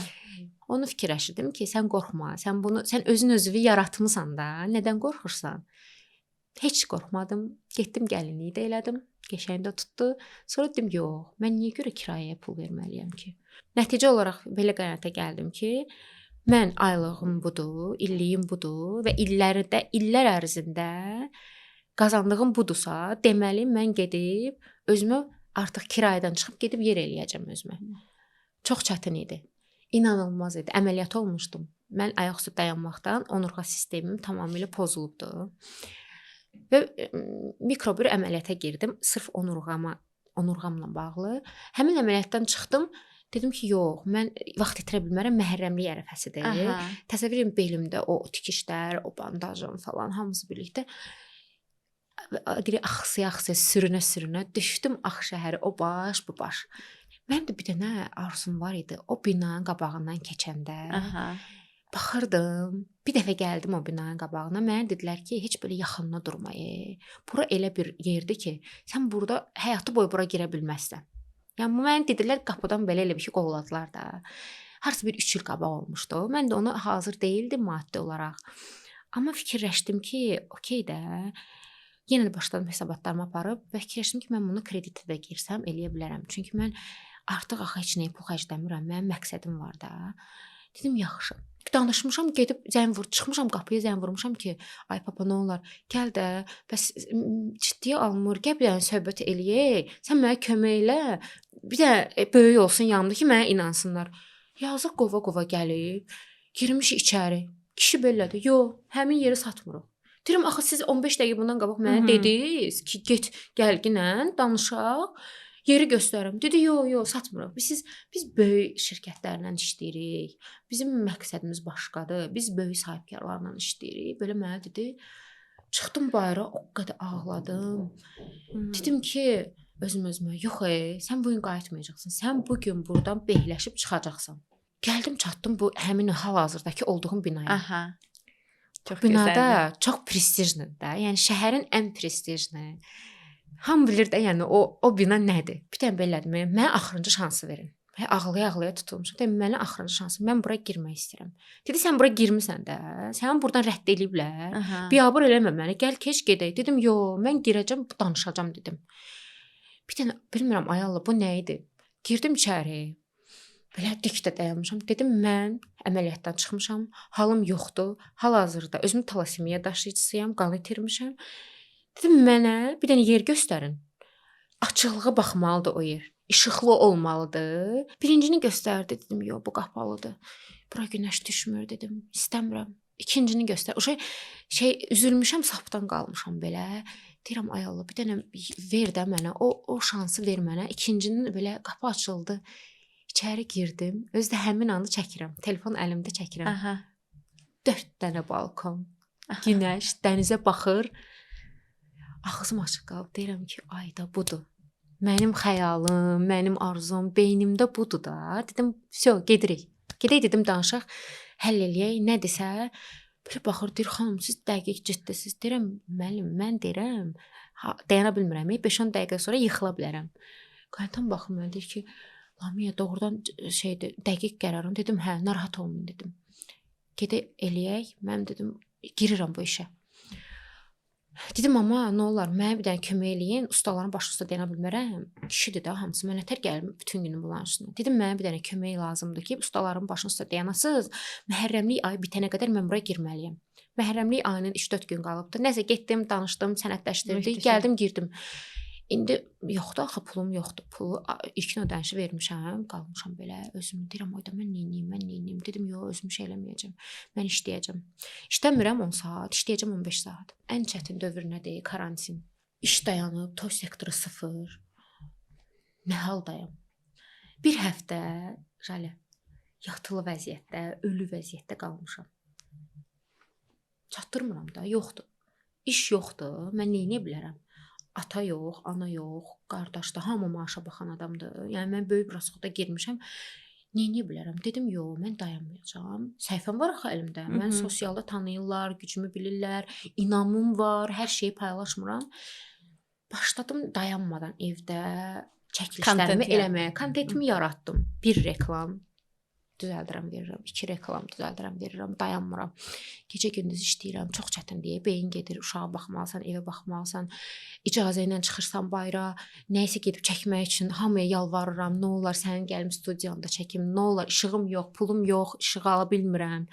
Onu fikirləşirdim ki, sən qorxma, sən bunu, sən özün özünü yaratmısan da, nədən qorxursan? Heç qorxmadım. Getdim gəlinliyi də elədim. Qəşəng də tutdu. Sonra dedim, yox, mən niyə görə kirayəyə pul verməliyəm ki? Nəticə olaraq belə qənaətə gəldim ki, mən aylığım budur, illiyim budur və illər ərzində qazandığım budursa, deməli mən gedib özümü artıq kirayədən çıxıb gedib yer eləyəcəm özümə. Çox çətin idi. İnanılmaz idi. Əməliyyat olmuşdum. Mən ayaqüstü dayanmaqdan onurğa sistemim tamamilə pozulubdu. Və mikro bir əməliyyata girdim, sırf onurğamla bağlı. Həmin əməliyyatdan çıxdım. Dedim ki, yox, mən vaxt itirə bilmərəm, məhərrəmlik ərəfəsidir. Aha. Təsəvvür edin, belimdə o tikişlər, o bandajım falan hamısı birlikdə. Deyir, axsıya-axsıya, sürünə-sürünə düşdüm Ağşəhərə, o baş, bu baş. Mənim də bir dənə arzum var idi. O binanın qabağından keçəndə Aha. baxırdım. Bir dəfə gəldim o binanın qabağına. Mənə dedilər ki, heç belə yaxınına durma. Bura elə bir yerdir ki, sən burada həyatı boyu bura girə bilməzsən. Yəni mənə dedilər qapıdan belə elə bir şey qovladılar da. Harasa bir 3 il qabaq olmuşdu. Mən də ona hazır deyildim maddi olaraq. Amma fikirləşdim ki, okey də. Yenə də başladım hesabatlarımı aparıb və fikirləşdim ki, mən bunu kreditə də girsəm eləyə bilərəm. Çünki mən artıq axı heç nəyə pul xərcləmirəm. Mənim məqsədim var da. Dedim, yaxşı. Danışmışam, gedib zəng vur, çıxmışam qapıya zəng vurmuşam ki, ay papa nə olar, gəl də, bəs ciddiyə almır, gəl bir dənə söhbət eləyək, sən mənə kömək elə, bir də böyük olsun yanımda ki, mənə inansınlar. Yazıq qova-qova gəlib, girmiş içəri. Kişi belədir, yox, həmin yeri satmırıq. Deyirəm, axı siz 15 dəqiqə bundan qabaq mənə dediniz ki, get, gəl ginən, danışaq, yeri göstərim. Dedi, yox, yox, satmırıq. Biz böyük şirkətlərlə işləyirik. Bizim məqsədimiz başqadır. Biz böyük sahibkarlarla işləyirik. Belə mənə dedi. Çıxdım bayıra, o qədər ağladım. Dedim ki, özüm-özümə, yox, sən bu gün qayıtmayacaqsan. Sən bu gün buradan behləşib çıxacaqsan. Gəldim, çatdım bu həmin hal-hazırdakı olduğum binaya. Aha. Çox binada gözəldir. Çox prestijlidir də. Yəni şəhərin ən prestijli. Hamı bilir də, yəni o bina nədir? Bir dənə belədir. Mənə axırıncı şansı verin. Ağlaya-ağlaya tutulmuşam. Dedim, mənə axırıncı şansı. Mən bura girmək istəyirəm. Dedi, sən bura girmisən də. Səni buradan rədd eləyiblər. Biabır eləmə məni. Gəl keç gedək. Dedim, yox, mən girəcəm, danışacağam dedim. Bir dənə bilmirəm ay Allah, bu nə idi? Girdim içəri. Belə dik də dayanmışam. Dedim, mən əməliyyatdan çıxmışam, halım yoxdur. Hal-hazırda özüm talasemiya daşıyıcısıyam, qan itirmişəm. Dedim, mənə bir dənə yer göstərin. Açıqlığa baxmalıdır o yer. İşıqlı olmalıdır. Birincini göstərdi, dedim, yox, bu qapalıdır. Bura günəş düşmür dedim, istəmirəm. İkincini göstər. O şey üzülmüşəm, sapdan qalmışam belə. Deyirəm, ay Allah, bir dənə ver də mənə, o şansı ver mənə. İkincinin belə qapı açıldı. İçəri girdim. Özü də həmin anı çəkirəm. Telefon əlimdə çəkirəm. Aha. 4 dənə balkon. Günəş dənizə baxır. Ağzım açıq qalıb. Deyirəm ki, ay da budur. Mənim xəyalım, mənim arzum, beynimdə budur da. Dedim, vəsə, gedirik. Gedək dedim, danışaq, həll eləyək, nədirsə. Belə baxır, deyir, xanım, siz dəqiq ciddisiniz. Deyirəm, müəllim, mən deyirəm, Dayana bilmirəm. 5-10 dəqiqə sonra yıxıla bilərəm. Qaynatam baxır mənə deyir ki, Lamiyə doğrudan şeydir, dəqiq qərarım. Dedim, hə, narahat olmayın dedim. Gedək eləyək. Mən dedim, girirəm bu işə. Dedim, amma nə olar, mənə bir dənə kömək eləyin, ustaların başı üstə dayana bilmərəm. Kişidir də hamısı, mən nətər gəlim bütün günü bunların üstünə. Dedim, mənə bir dənə kömək lazımdır ki, ustaların başının üstə dayanasız. Məhərrəmlik ayı bitənə qədər mən bura girməliyəm. Məhərrəmlik ayının 3-4 gün qalıbdı. Nəsə getdim, danışdım, sənədləşdirdik, gəldim, girdim. İndi yoxdur axı, pulum yoxdur. Pulu ilkin ödənişi vermişəm, qalmışam belə. Özümü deyirəm, oyda mən neyniyim, mən neyniyim? Dedim, yox, özümü şey eləməyəcəm. Mən işləyəcəm. İşləmirəm 10 saat, işləyəcəm 15 saat. Ən çətin dövr nədir? Karantin. İş dayanıb, toy sektoru sıfır. Nə haldayam? Bir həftə, Jalə, yatılı vəziyyətdə, ölü vəziyyətdə qalmışam. Çatdırmıram da, yoxdur. İş yoxdur, mən neyniyə bilərəm? Ata yox, ana yox, qardaş da, hamı maaşa baxan adamdır. Yəni mən böyük bir rasxoda girmişəm. Neyniyə bilərəm? Dedim, yox, mən dayanmayacağam. Səhifəm var axı əlimdə. Mən sosialda tanıyırlar, gücümü bilirlər, inamım var, hər şeyi paylaşmıram. Başladım dayanmadan evdə çəkilişlərimi eləməyə. Kontentimi yaratdım. Bir reklam düzəldirəm, verirəm. 2 reklam düzəldirəm, verirəm, dayanmıram. Gecə gündüz işləyirəm. Çox çətindir. Beyin gedir, uşağa baxmalısan, evə baxmalısan. İcazə ilə çıxırsan bayıra, nəyisə gedib çəkmək üçün hamıya yalvarıram. Nə olar sənin gəlim studiyanda çəkim, nə olar, işığım yox, pulum yox, işığı ala bilmirəm.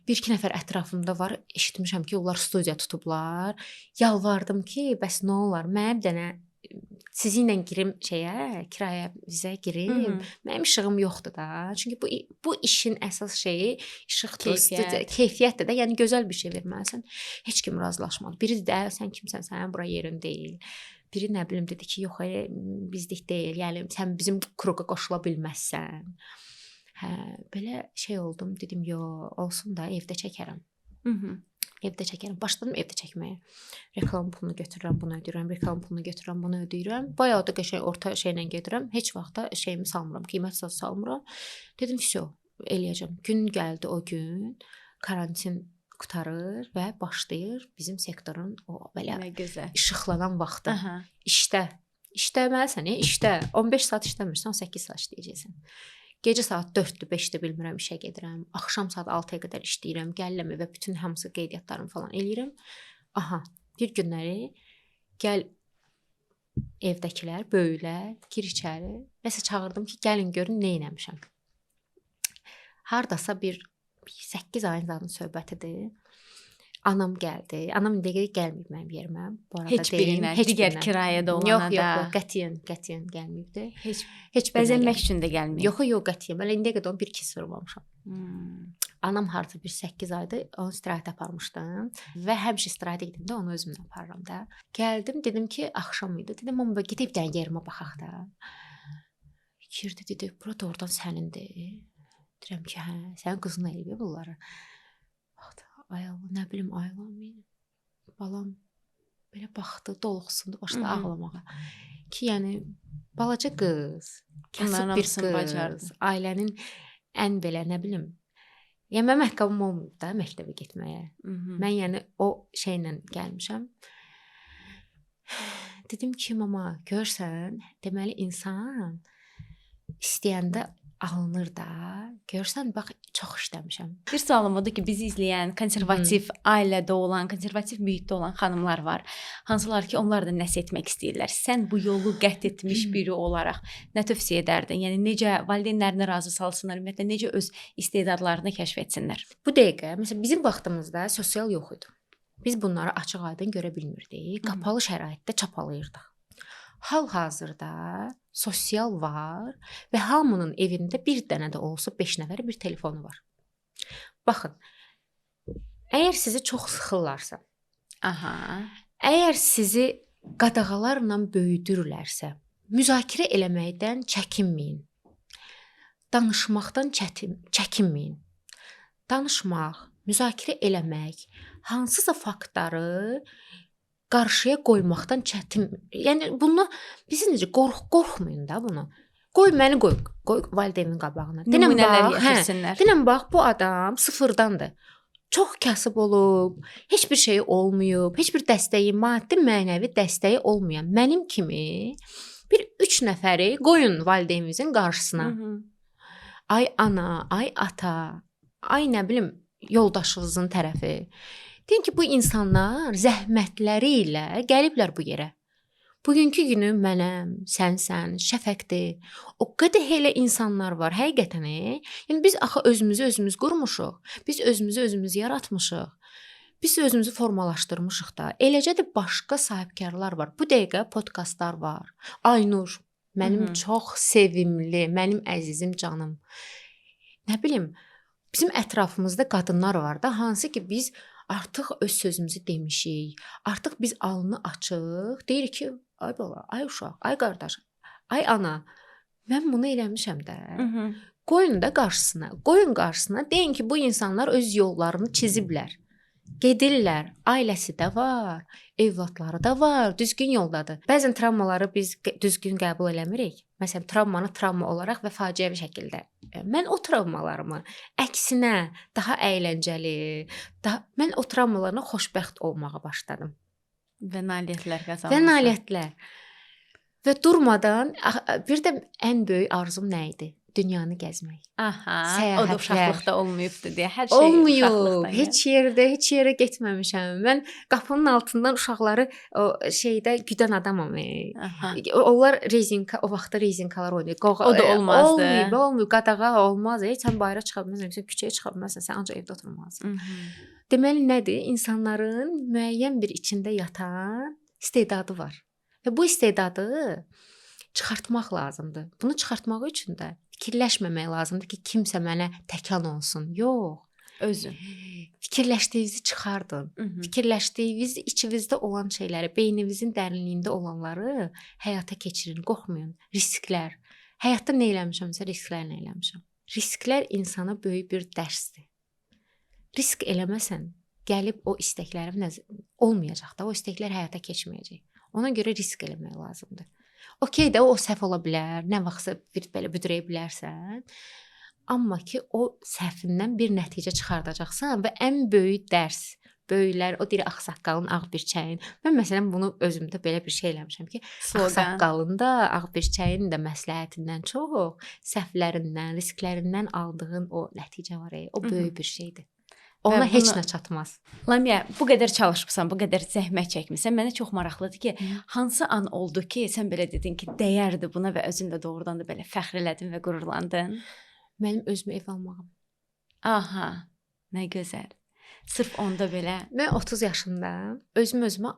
Bir-iki nəfər ətrafımda var, eşitmişəm ki, onlar studiya tutublar. Yalvardım ki, bəs nə olar, mənə bir dənə sizinlə girim şeyə, kirayə bizə girim. Mənim işığım yoxdur da. Çünki bu işin əsas şeyi işıqdır, studiya, keyfiyyətdir də. Yəni gözəl bir şey verməlisən. Heç kim razılaşmadı. Biri dedi, sən kimsən, sənin bura yerin deyil. Biri nə bilim dedi ki, yox, bizlik deyil. Yəni sən bizim kruqa qoşula bilməzsən. Hə, belə şey oldum. Dedim, yo, olsun da evdə çəkərəm. Evdə çəkərəm. Başladım evdə çəkməyə. Reklam pulunu götürürəm, bunu ödəyirəm. Reklam pulunu götürürəm, bunu ödəyirəm. Bayağı da qəşəng orta şeylə gedirəm. Heç vaxt da şeyimi salmıram, qiymət salmıram. Dedim, vəsə, eləyəcəm. Gün gəldi o gün, karantin qurtarır və başlayır bizim sektorun o belə işıqlanan vaxtı. Aha. İşdə. İşləməlisən, işdə. 15 saat işləmirsən, 18 saat işləyəcəksən. Gecə saat 4-dür, 5-dir bilmirəm, işə gedirəm. Axşam saat 6-ya qədər işləyirəm. Gəlirəm evə, bütün hamısı qeydiyyatlarımı falan eləyirəm. Aha, bir günləri gəl evdəkilər, böyüklər, gir içəri. Nəsə çağırdım ki, gəlin görün nə eləmişəm. Hardasa bir 8 ayın zadın söhbətidir. Anam gəldi. Anam indiyə qədər gəlməyib mənim yerimə. Bu arada heç birinə, heç digər kirayədə olana da. Yox, qətiyyən gəlməyibdi. Heç bəzənmək üçün də gəlməyib. Yox, qətiyyən. Mən indiyə qədər onun bir kis vurmamışam. Anam harda bir 8 aydır, onu istirahətə aparmışdım və həmişə istirahətə gedəndə onu özümlə aparıram da. Gəldim, dedim ki, axşam idi. Dedim, amma gedib bir dənə yerimə baxaq da. Girdi, dedi, bura doğrudan sənindir. Deyirəm ki, hə, sənin qızın eləyib bunları. Baxdı. Ay Allah, nə bilim, ay Allah, balam belə baxdı, doluxsundu, başladı ağlamağa. Ki, yəni, balaca qız, kasıb bir qız, bacardı. Ailənin ən belə, nə bilim, yəni mənim ayaqqabım olmayıb da məktəbə getməyə. Mən yəni o şeylə gəlmişəm. Dedim ki, mama, görsən, deməli insan istəyəndə alınır da. Görsən, bax, çox işləmişəm. Bir sualım odur ki, bizi izləyən konservativ ailədə olan, konservativ mühitdə olan xanımlar var. Hansılar ki, onlar da nəsə etmək istəyirlər. Sən bu yolu qət etmiş biri olaraq nə tövsiyə edərdin? Yəni necə valideynlərini razı salsınlar, ümumiyyətlə necə öz istedadlarını kəşf etsinlər? Bu dəqiqə, məsələn, bizim vaxtımızda sosial yox idi. Biz bunları açıq-aydın görə bilmirdik. Qapalı şəraitdə çapalayırdıq. Hal-hazırda sosial var və hamının evində bir dənə də olsa 5 nəfəri bir telefonu var. Baxın, əgər sizi çox sıxırlarsa, əgər sizi qadağalarla böyüdürlərsə, müzakirə eləməkdən çəkinməyin. Danışmaqdan çəkinməyin. Danışmaq, müzakirə eləmək, hansısa faktları qarşıya qoymaqdan çətin. Yəni bunu bizi necə qorxmayın da bunu. Qoy məni qoy valideynin qabağına. Denən bax, gətirsinlər. Denən bax, bu adam sıfırdandır. Çox kasıb olub, heç bir şeyi olmayıb, heç bir dəstəyi, maddi, mənəvi dəstəyi olmayan mənim kimi bir 3 nəfəri qoyun valideyninizin qarşısına. Hı -hı. Ay ana, ay ata, ay nə bilim yoldaşınızın tərəfi. Deyin ki, bu insanlar zəhmətləri ilə gəliblər bu yerə. Bugünkü günü mənəm, sənsən, Şəfəqdir. O qədər elə insanlar var həqiqətən. Yəni biz axı özümüzü özümüz qurmuşuq. Biz özümüzü özümüz yaratmışıq. Biz özümüzü formalaşdırmışıq da. Eləcə də başqa sahibkarlar var. Bu dəqiqə podkastlar var. Aynur mənim Hı -hı. çox sevimli, mənim əzizim canım. Nə bilim, bizim ətrafımızda qadınlar var da, hansı ki biz artıq öz sözümüzü demişik. Artıq biz alnı açıq deyirik ki, ay bala, ay uşaq, ay qardaş, ay ana, mən bunu eləmişəm də. Hı -hı. Qoyun da qarşısına, qoyun qarşısına, deyin ki, bu insanlar öz yollarını çiziblər. Gedirlər, ailəsi də var, övladları da var, düzgün yoldadır. Bəzən travmaları biz düzgün qəbul eləmirik. Məsələn, travmanı travma olaraq və faciəvi şəkildə. Mən o travmalarımı əksinə daha əyləncəli, daha mən o travmalarına xoşbəxt olmağa başladım. Və nailiyyətlər qazanmısan. Və nailiyyətlər. Və durmadan bir də ən böyük arzum nə idi? Dünyanı gəzmək. Aha, səyahətlər. O da uşaqlıqda olmayıbdı deyə hər şey olmayıb. Heç yerdə, heç yerə getməmişəm. Mən qapının altından uşaqları o şeydə güdən adamam. Aha. Onlar rezinka, o vaxtda rezinkalar oynayır. O da olmazdı. Olmayıb, olmayıb. Qadağa olmaz. Sən bayıra çıxa bilməzsən, sən küçəyə çıxa bilməzsən, sən ancaq evdə oturmalısan. Deməli nədir? İnsanların müəyyən bir içində yatan istedadı var. Və bu istedadı çıxartmaq lazımdır. Bunu çıxartmaq üçün də fikirləşməmək lazımdır ki, kimsə mənə təkan olsun. Yox. Özün. Fikirləşdiyinizi çıxardın. Hı -hı. Fikirləşdiyiniz içinizdə olan şeyləri, beyninizin dərinliyində olanları həyata keçirin, qorxmayın. Risklər. Həyatda nə eləmişəmsə risklərlə eləmişəm. Risklər insana böyük bir dərsdir. Risk eləməsən, gəlib o istəklərim olmayacaq da, o istəklər həyata keçməyəcək. Ona görə risk eləmək lazımdır. Okey də o səhv ola bilər, nə vaxtsa bir belə büdrəyə bilərsən. Amma ki o səhvindən bir nəticə çıxardacaqsan və ən böyük dərs, böyüklər o deyir ağsaqqalın ağ birçəyin. Mən məsələn bunu özümdə belə bir şey eləmişəm ki, ağsaqqalın da, ağ birçəyin də məsləhətindən çox, səhvlərindən, risklərindən aldığın o nəticə var, o böyük bir şeydir. Ona heç nə çatmaz. Lamiyə, bu qədər çalışmısan, bu qədər zəhmət çəkmisən. Mənə çox maraqlıdır ki, hansı an oldu ki, sən belə dedin ki, dəyərdi buna və özün də doğrudan da belə fəxr elədin və qürurlandın? Mənim özümə ev almağım. Aha, nə gözəl. Sırf onda belə. Mən 30 yaşında özüm özümə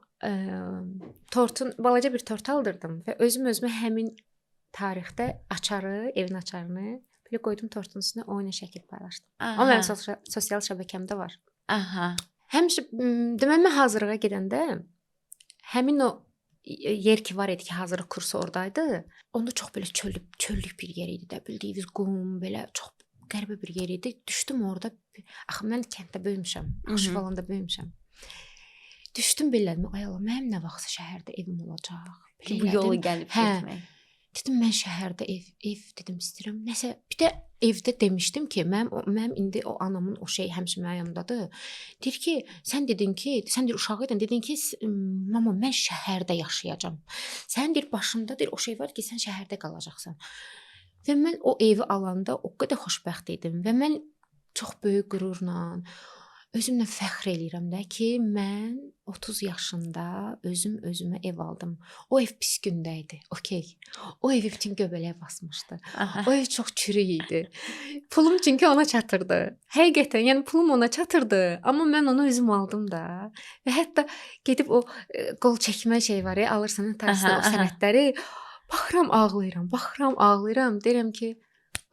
tortun, balaca bir tort aldırdım və özüm özümə həmin tarixdə açarı, evin açarını belə qoydum tortun üstünə, o ilə şəkil paylaşdım. Aha. O mənim sosial şəbəkəmdə var. Aha. Həmişə deməli mən hazırlığa gedəndə həmin o yer ki var idi ki, hazırlıq kursu oradaydı. Onda çox belə çöllük bir yer idi də, bildiyiniz qum, belə çox qəribə bir yer idi. Düşdüm orada. Axı mən kənddə böyümüşəm. Naxçıvanda böyümüşəm. Düşdüm belə, ay Allah, mənim nə vaxtsa şəhərdə evim olacaq. Ki, bu yolu gəlib getmək. Dedim mən şəhərdə ev dedim istəyirəm. Nəsə bir də evdə demişdim ki, mənim indi o anamın o şey həmişə mənim yanımdadır. Deyir ki, sən dedin ki, sən deyir uşaq idin, dedin ki, mama mən şəhərdə yaşayacağam. Sən deyir başında deyir o şey var ki, sən şəhərdə qalacaqsan. Və mən o evi alanda o qədər xoşbəxt idim və mən çox böyük qürurla özümlə fəxr eləyirəm də ki, mən 30 yaşında özüm özümə ev aldım. O ev pis gündə idi. Okey. O evi bütün göbələyə basmışdı. Aha. O ev çox çürük idi. Pulum çünki ona çatırdı. Həqiqətən, yəni pulum ona çatırdı, amma mən onu özüm aldım da. Və hətta gedib o qol çəkmə şey var ya, alırsan o sənədləri, baxıram ağlayıram, baxıram ağlayıram, deyirəm ki,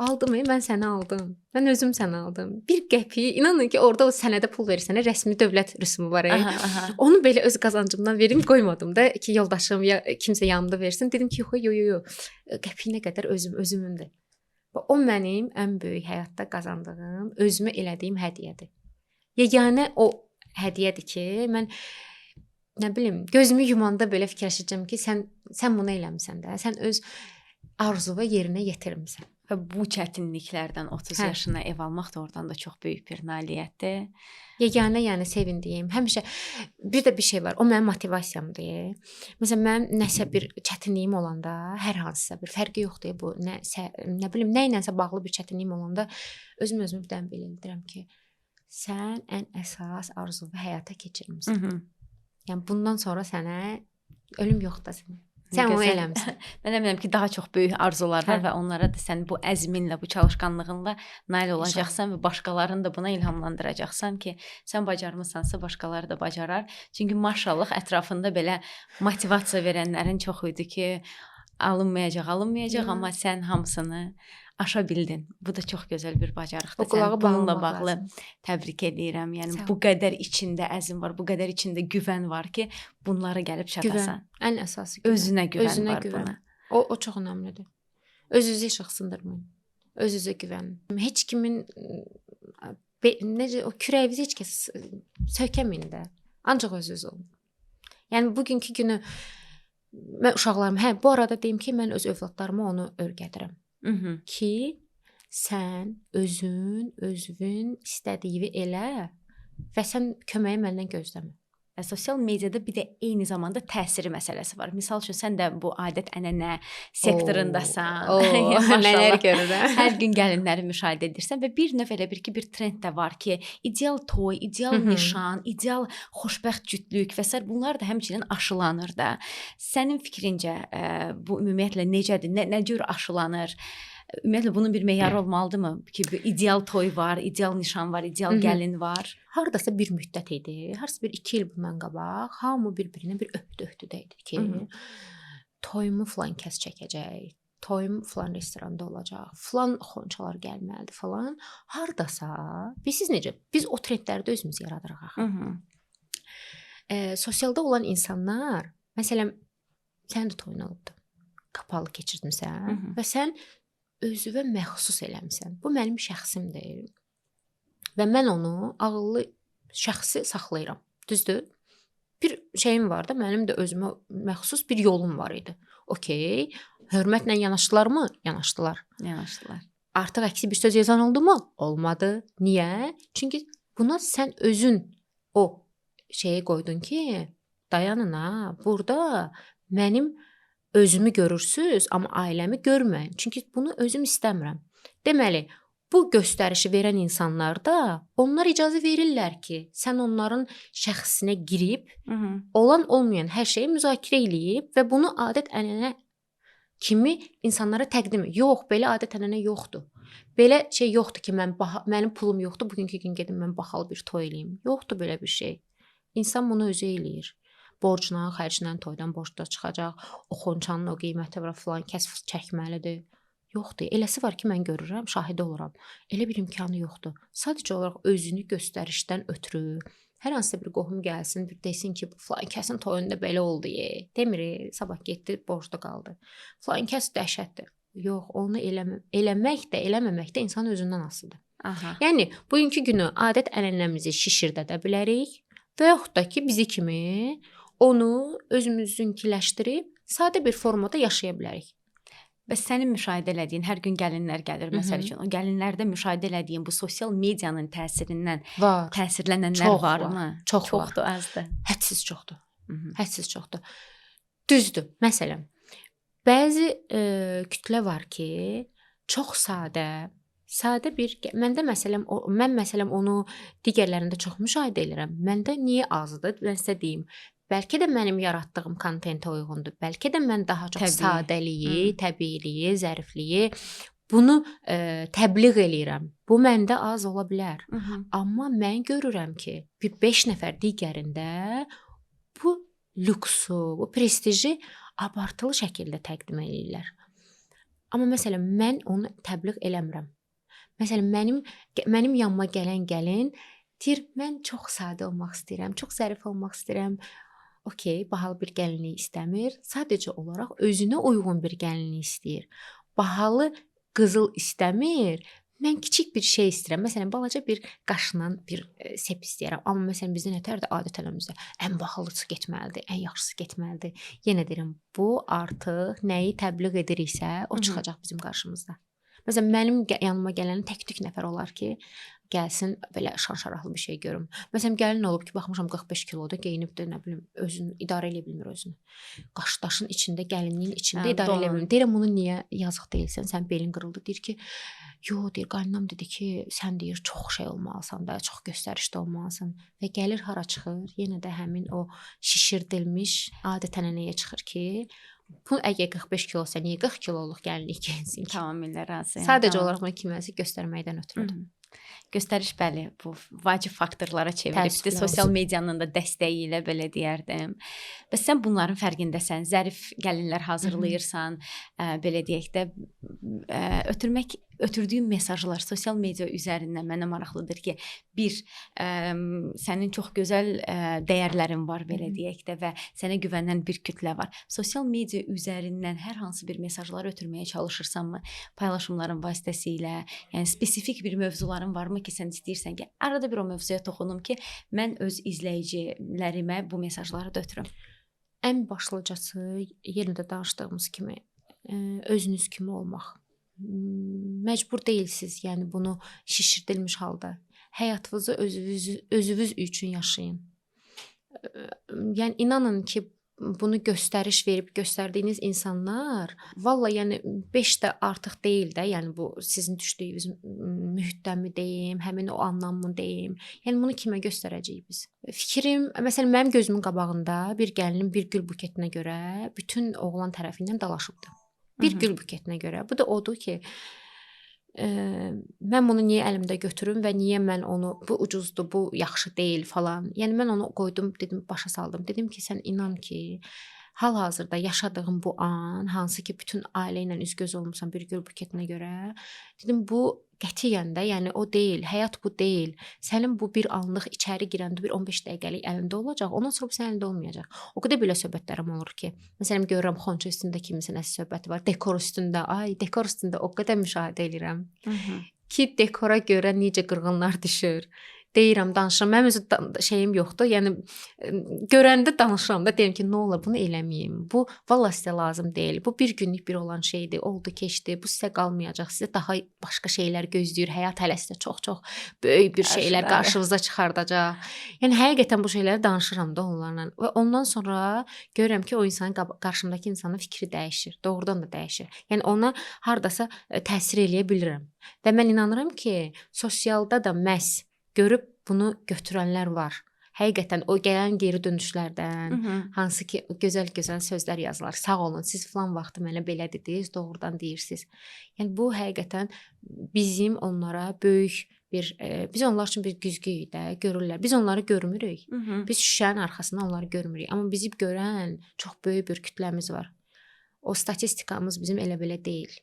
aldım, mən səni aldım. Mən özüm səni aldım. Bir qəpik, inanın ki, orada o sənədə pul verirsən, rəsmi dövlət rüsumu var. Aha, aha. Onu belə öz qazancımdan verim qoymadım da ki, yoldaşım ya kimsə yanımda versin. Dedim ki, yox, yox, yox. Qəpiyinə qədər özümündür. Və o mənim ən böyük həyatda qazandığım, özümə elədiyim hədiyyədir. Yeganə o hədiyyədir ki, mən nə bilim, gözümü yumanda belə fikirləşəcəm ki, sən bunu eləmisən də. Sən öz arzuva yerinə yetirmisən. Və bu çətinliklərdən 30 yaşına ev almaq da oradan da çox böyük bir nailiyyətdir. Yeganə, yəni sevindiyim, həmişə bir də bir şey var. O mənim motivasiyamdır. Məsələn, mənim nəsə bir çətinliyim olanda, hər hansısa bir fərqi yoxdur bu, nə nə bilim, nə ilənsə bağlı bir çətinliyim olanda özüm özümü bir dənə belə eləyirəm ki, sən ən əsas arzunu həyata keçirmisən. Hı -hı. Yəni bundan sonra sənə ölüm yoxdur da sənə. Sən onu eləmisən. Mən əminəm ki, daha çox böyük arzular var və onlara da sən bu əzminlə, bu çalışqanlığınla nail olacaqsan və başqalarını da buna ilhamlandıracaqsan ki, sən bacarmısansa başqaları da bacarar. Çünki maşallah ətrafında belə motivasiya verənlərin çox idi ki, alınmayacaq, amma sən hamısını aşa bildin. Bu da çox gözəl bir bacarıqdır. Sən bununla bağlı lazım. Təbrik edirəm. Yəni bu qədər içində əzm var, bu qədər içində güvən var ki, bunlara gəlib çatasan. Güvən. Ən əsası güvən. Özünə güvən Özünə var güvən. Buna. O çox önəmlidir. Öz-özü işıq sındırmayın. Öz-özə güvənin. Heç kimin necə o kürəyinizi heç kəs söykəməyin də. Ancaq öz-öz olun. Yəni bugünkü günü mən uşaqlarım, bu arada deyim ki, mən öz övladlarıma onu öyrədirəm. Ki sən özün istədiyi elə və sən köməyi məndən gözləmə. Sosial mediada bir də eyni zamanda təsiri məsələsi var. Misal üçün sən də bu adət-ənənə sektorundasan. Nələr görürəm. Hər gün gəlinləri müşahidə edirsən və bir növ elə bir ki, bir trend də var ki, ideal toy, ideal nişan, ideal xoşbəxt cütlük və sair bunlar da həmçinin aşılanır da. Sənin fikrincə bu ümumiyyətlə necədir? Nə cür aşılanır? Ümumiyyətlə bunun bir meyarı olmalıdırmı ki, bir ideal toy var, ideal nişan var, ideal gəlin var? Hardasa bir müddət idi, hardasa bir 2 il bundan qabaq hamı bir-birinə bir öhdü-öhdüdə idi ki, toyumu filan kəs çəkəcək, toyum filan restoranda olacaq, filan xonçalar gəlməlidir falan. Hardasa, bilirsiniz necə? Biz o trendləri də özümüz yaradırıq axı. Sosialda olan insanlar, məsələn, sənin də toyun olubdu. Qapalı keçirdinsən və sən özünə məxsus eləmisən. Bu mənim şəxsimdir. Və mən onu ağıllı şəxsi saxlayıram. Düzdür? Bir şeyim var da, mənim də özümə məxsus bir yolum var idi. Okey. Hörmətlə yanaşdılarmı? Yanaşdılar. Yanaşdılar. Artıq əksi bir söz yazan oldu mu? Olmadı. Niyə? Çünki buna sən özün o şeyi qoydun ki, dayanın ha, burada mənim özümü görürsüz, amma ailəmi görməyin. Çünki bunu özüm istəmirəm. Deməli, bu göstərişi verən insanlar da onlar icazə verirlər ki, sən onların şəxsinə girib, olan olmayan hər şeyi müzakirə eləyib və bunu adət-ənənə kimi insanlara təqdim. Yox, belə adət-ənənə yoxdur. Belə şey yoxdur ki, mənim pulum yoxdur, bugünkü gün gedim mən bahalı bir toy eləyim. Yoxdur belə bir şey. İnsan bunu özü eləyir. Borcla, xərclə, toydan borcda çıxacaq, o xonçanın o qiyməti var, filan kəs çəkməlidir. Yoxdur. Eləsi var ki, mən görürəm, şahid oluram. Elə bir imkanı yoxdur. Sadəcə olaraq özünü göstərişdən ötürü hər hansısa bir qohum gəlsin, bir desin ki, filan kəsin toyunda belə oldu. Demir, sabah getdi, borcda qaldı. Filan kəs dəhşətdir. Yox, onu eləmək də, eləməmək də insanın özündən asılıdır. Aha. Yəni, bugünkü günü adət-ənənəmizi şişirdə də bilərik və yaxud da ki, bizi kimi onu özümüzünkiləşdirib sadə bir formada yaşaya bilərik. Bəs sənin müşahidə elədiyin, hər gün gəlinlər gəlir məsəl üçün. O gəlinlərdə müşahidə elədiyin bu sosial medianın təsirindən var. Təsirlənənlər varmı? Çox çoxdur, azdır. Hədsiz çoxdur. Hədsiz çoxdur. Düzdür. Məsələn, bəzi kütlə var ki, çox sadə bir məndə məsələn mən məsələn onu digərlərində çox müşahidə edirəm. Məndə niyə azdır? Mən sizə deyim. Bəlkə də mənim yaratdığım kontentə uyğundur. Bəlkə də mən daha çox sadəliyi, təbiiliyi, zərifliyi bunu təbliğ eləyirəm. Bu məndə az ola bilər. Amma mən görürəm ki, bir 5 nəfər digərində bu lüksu, bu prestiji abartılı şəkildə təqdim eləyirlər. Amma məsələn mən onu təbliğ eləmirəm. Məsələn mənim yanıma gələn gəlin deyir, mən çox sadə olmaq istəyirəm, çox zərif olmaq istəyirəm. Okey, bahalı bir gəlinlik istəmir. Sadəcə olaraq özünə uyğun bir gəlinlik istəyir. Bahalı qızıl istəmir. Mən kiçik bir şey istəyirəm. Məsələn, balaca bir qaşla bir sep istəyirəm. Amma məsələn bizdə nətərdir adət-ənənəmizdə? Ən bahalısı getməlidir, ən yaxşısı getməlidir. Yenə deyirəm, bu artıq nəyi təbliğ ediriksə, o çıxacaq bizim qarşımızda. Məsələn, mənim yanıma gələn tək-tük nəfər olar ki, gəlsin belə şan-şaraqlı bir şey görüm. Məsələn, gəlin olub ki, baxmışam 45 kiloda geyinibdir, nə bilim, özünü idarə eləyə bilmir özünü. Qaş-daşın içində, gəlinliyin içində idarə eləyə bilmir. Deyirəm, bunu niyə yazıq deyilsən? Sən belin qırıldı. Deyir ki, yo, deyir, qaynanam dedi ki, sən deyir çox şey olmalısan da, çox göstərişli olmalısan. Və gəlir hara çıxır? Yenə də həmin o şişirdilmiş adət-ənənəyə çıxır ki, bu əgər 45 kilosa, niyə 40 kiloluq gəlinlik geyinsin ki? Tamamilə razıyam. Sadəcə olaraq bunu kiməsə göstərməkdən ötürüdür. Göstəriş, bəli, bu vacib faktorlara çevrilibdir. Sosial medianın da dəstəyi ilə belə deyərdim. Bəs sən bunların fərqindəsən, zərif gəlinlər hazırlayırsan, belə deyək də, ötürdüyün mesajlar sosial media üzərindən mənə maraqlıdır ki, bir, sənin çox gözəl dəyərlərin var, belə deyək də, və sənə güvənən bir kütlə var. Sosial media üzərindən hər hansı bir mesajları ötürməyə çalışırsanmı? Paylaşımların vasitəsilə, yəni spesifik bir mövzuların varmı ki, sən istəyirsən ki, arada bir o mövzuya toxunum ki, mən öz izləyicilərimə bu mesajları da ötürüm? Ən başlıcası, yenə də danışdığımız kimi, özünüz kimi olmaq. Məcbur deyilsiniz, yəni bunu şişirdilmiş halda. Həyatınızı özünüz üçün yaşayın. Yəni inanın ki, bunu göstəriş verib göstərdiyiniz insanlar, valla yəni 5 də artıq deyil də, yəni bu sizin düşdüyünüz mühitdənmi deyim, həmin o anlammı deyim. Yəni bunu kimə göstərəcəyik biz? Fikrim, məsələn, mənim gözümün qabağında bir gəlinin bir gül buketinə görə bütün oğlan tərəfindən dalaşıbdı. Bir gül buketinə görə. Bu da odur ki, mən bunu niyə əlimdə götürüm və niyə mən onu, bu ucuzdur, bu yaxşı deyil falan. Yəni mən onu qoydum, dedim, başa saldım. Dedim ki, sən inan ki, hal-hazırda yaşadığım bu an, hansı ki bütün ailə ilə üz-göz olmusan bir gül buketinə görə, dedim, bu qətiyyən də, yəni o deyil, həyat bu deyil. Sənin bu bir anlıq içəri girəndə bir 15 dəqiqəlik əlində olacaq, ondan sonra bu sənin əlində olmayacaq. O qədər belə söhbətlərim olur ki, məsələn, görürəm xonça üstündə kiminsə nəsə söhbəti var, dekor üstündə, ay, dekor üstündə o qədər müşahidə eləyirəm ki, dekora görə necə qırğınlar düşür. Deyirəm, danışıram. Mənim özü şeyim yoxdur. Yəni görəndə danışıram da, deyirəm ki, nə olar bunu eləməyim. Bu vallah sizə lazım deyil. Bu bir günlük bir olan şeydir. Oldu, keçdi. Bu sizə qalmayacaq. Sizə daha başqa şeylər gözləyir. Həyat hələ sizə çox-çox böyük bir şeylər qarşınıza çıxardacaq. Yəni həqiqətən bu şeyləri danışıram da onlarla. Və ondan sonra görürəm ki, o insanın qarşımdakı insanın fikri dəyişir. Doğrudan da dəyişir. Yəni ona hardasa təsir eləyə bilirəm. Və mən inanıram ki, sosialda da məhz görüb bunu götürənlər var. Həqiqətən o gələn geri dönüşlərdən, hansı ki gözəl-gözəl sözlər yazılar. Sağ olun, siz filan vaxtı mənə belə dediniz, doğrudan deyirsiniz. Yəni bu həqiqətən bizim onlara böyük bir, biz onlar üçün bir güzgüyük də, görürlər. Biz onları görmürük. Biz şüşənin arxasında onları görmürük. Amma bizi görən çox böyük bir kütləmiz var. O statistikamız bizim elə belə deyil.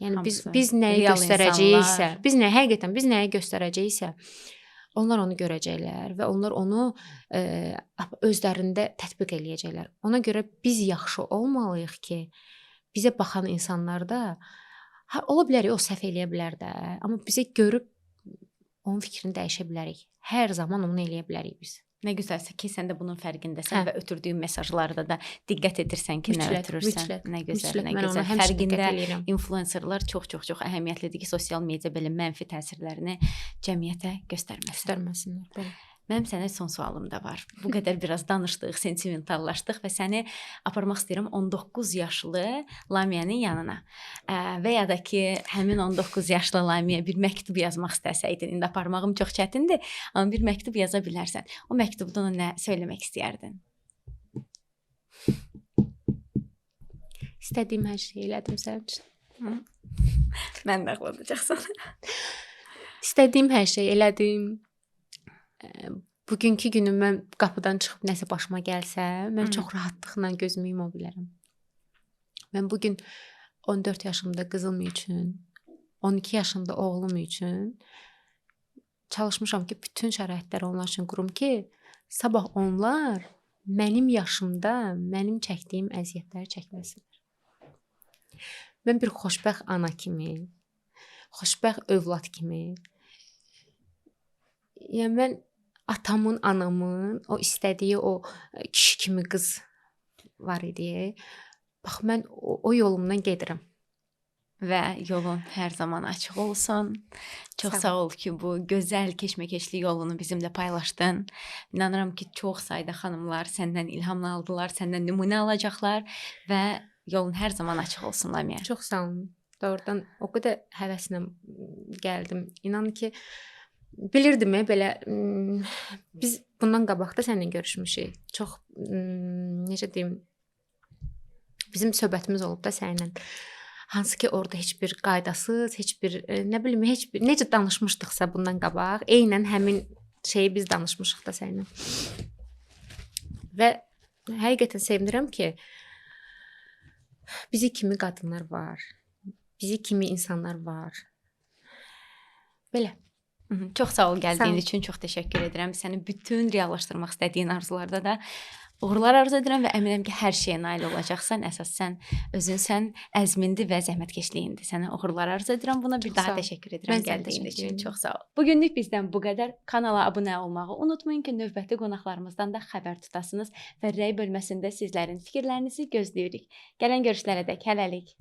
Yəni biz nəyi göstərəcəyiksə, biz nə həqiqətən biz nəyi göstərəcəyiksə, onlar onu görəcəklər və onlar onu özlərində tətbiq eləyəcəklər. Ona görə biz yaxşı olmalıyıq ki, bizə baxan insanlar da ola bilər, o səhv eləyə bilər də, amma bizə görüb onun fikrini dəyişə bilərik. Hər zaman onu eləyə bilərik biz. Nə gözəlsə ki, sən də bunun fərqindəsən və ötürdüyün mesajlarda da diqqət edirsən ki, nə ötürürsən. Nə gözəl, nə gözəl. Fərqində influencerlar çox-çox-çox əhəmiyyətlidir ki, sosial media belə mənfi təsirlərini cəmiyyətə göstərməsin. Göstərməsinlər, bəli. Mənim sənə son sualım da var. Bu qədər biraz danışdıq, sentimentallaşdıq və səni aparmaq istəyirəm 19 yaşlı Lamiyənin yanına. Və ya da ki, həmin 19 yaşlı Lamiyə bir məktub yazmaq istəsəydin, indi aparmağım çox çətindir, amma bir məktub yaza bilərsən. O məktubda ona nə söyləmək istəyərdin? İstədiyim hər şeyi elədim sənin üçün. Mən də ağladacaqsan. İstədiyim hər şeyi elədim. Bugünkü günüm mən qapıdan çıxıb nəsə başıma gəlsə, mən çox rahatlıqla gözümü yuma bilərəm. Mən bugün 14 yaşımda qızım üçün, 12 yaşında oğlum üçün çalışmışam ki, bütün şəraitləri onlar üçün qurum ki, sabah onlar mənim yaşımda mənim çəkdiyim əziyyətləri çəkməsinlər. Mən bir xoşbəxt ana kimi, xoşbəxt övlad kimi, yəni mən atamın, anamın o istədiyi o kişi kimi qız var idi. Bax, mən o yolumdan gedirəm. Və yolun hər zaman açıq olsun. Çox sağ ol ki, bu gözəl keşməkeşli yolunu bizimlə paylaşdın. İnanıram ki, çox sayda xanımlar səndən ilham aldılar, səndən nümunə alacaqlar və yolun hər zaman açıq olsun Lamiyə. Çox sağ olun. Doğrudan o qədər həvəslə gəldim. İnan ki, bilirdim belə biz bundan qabaq da səninlə görüşmüşük. Çox necə deyim, bizim söhbətimiz olub da səninlə. Hansı ki orada heç bir qaydasız, heç bir nə bilim, heç bir necə danışmışdıqsa bundan qabaq, eynən həmin şeyi biz danışmışıq da səninlə. Və həqiqətən sevinirəm ki, bizi kimi qadınlar var. Bizi kimi insanlar var. Belə. Çox sağ ol gəldiyin üçün, çox təşəkkür edirəm. Səni bütün reallaşdırmaq istədiyin arzularda da uğurlar arzu edirəm və əminəm ki, hər şeyə nail olacaqsan. Əsas sən özünsən, əzmindir və zəhmətkeşliyindir. Sənə uğurlar arzu edirəm. Buna bir çox daha təşəkkür edirəm gəldiyin üçün. Çox sağ ol. Bugünlük bizdən bu qədər. Kanala abunə olmağı unutmayın ki, növbəti qonaqlarımızdan da xəbər tutasınız və rəy bölməsində sizlərin fikirlərinizi gözləyirik. Gələn görüşlərə dək hələlik.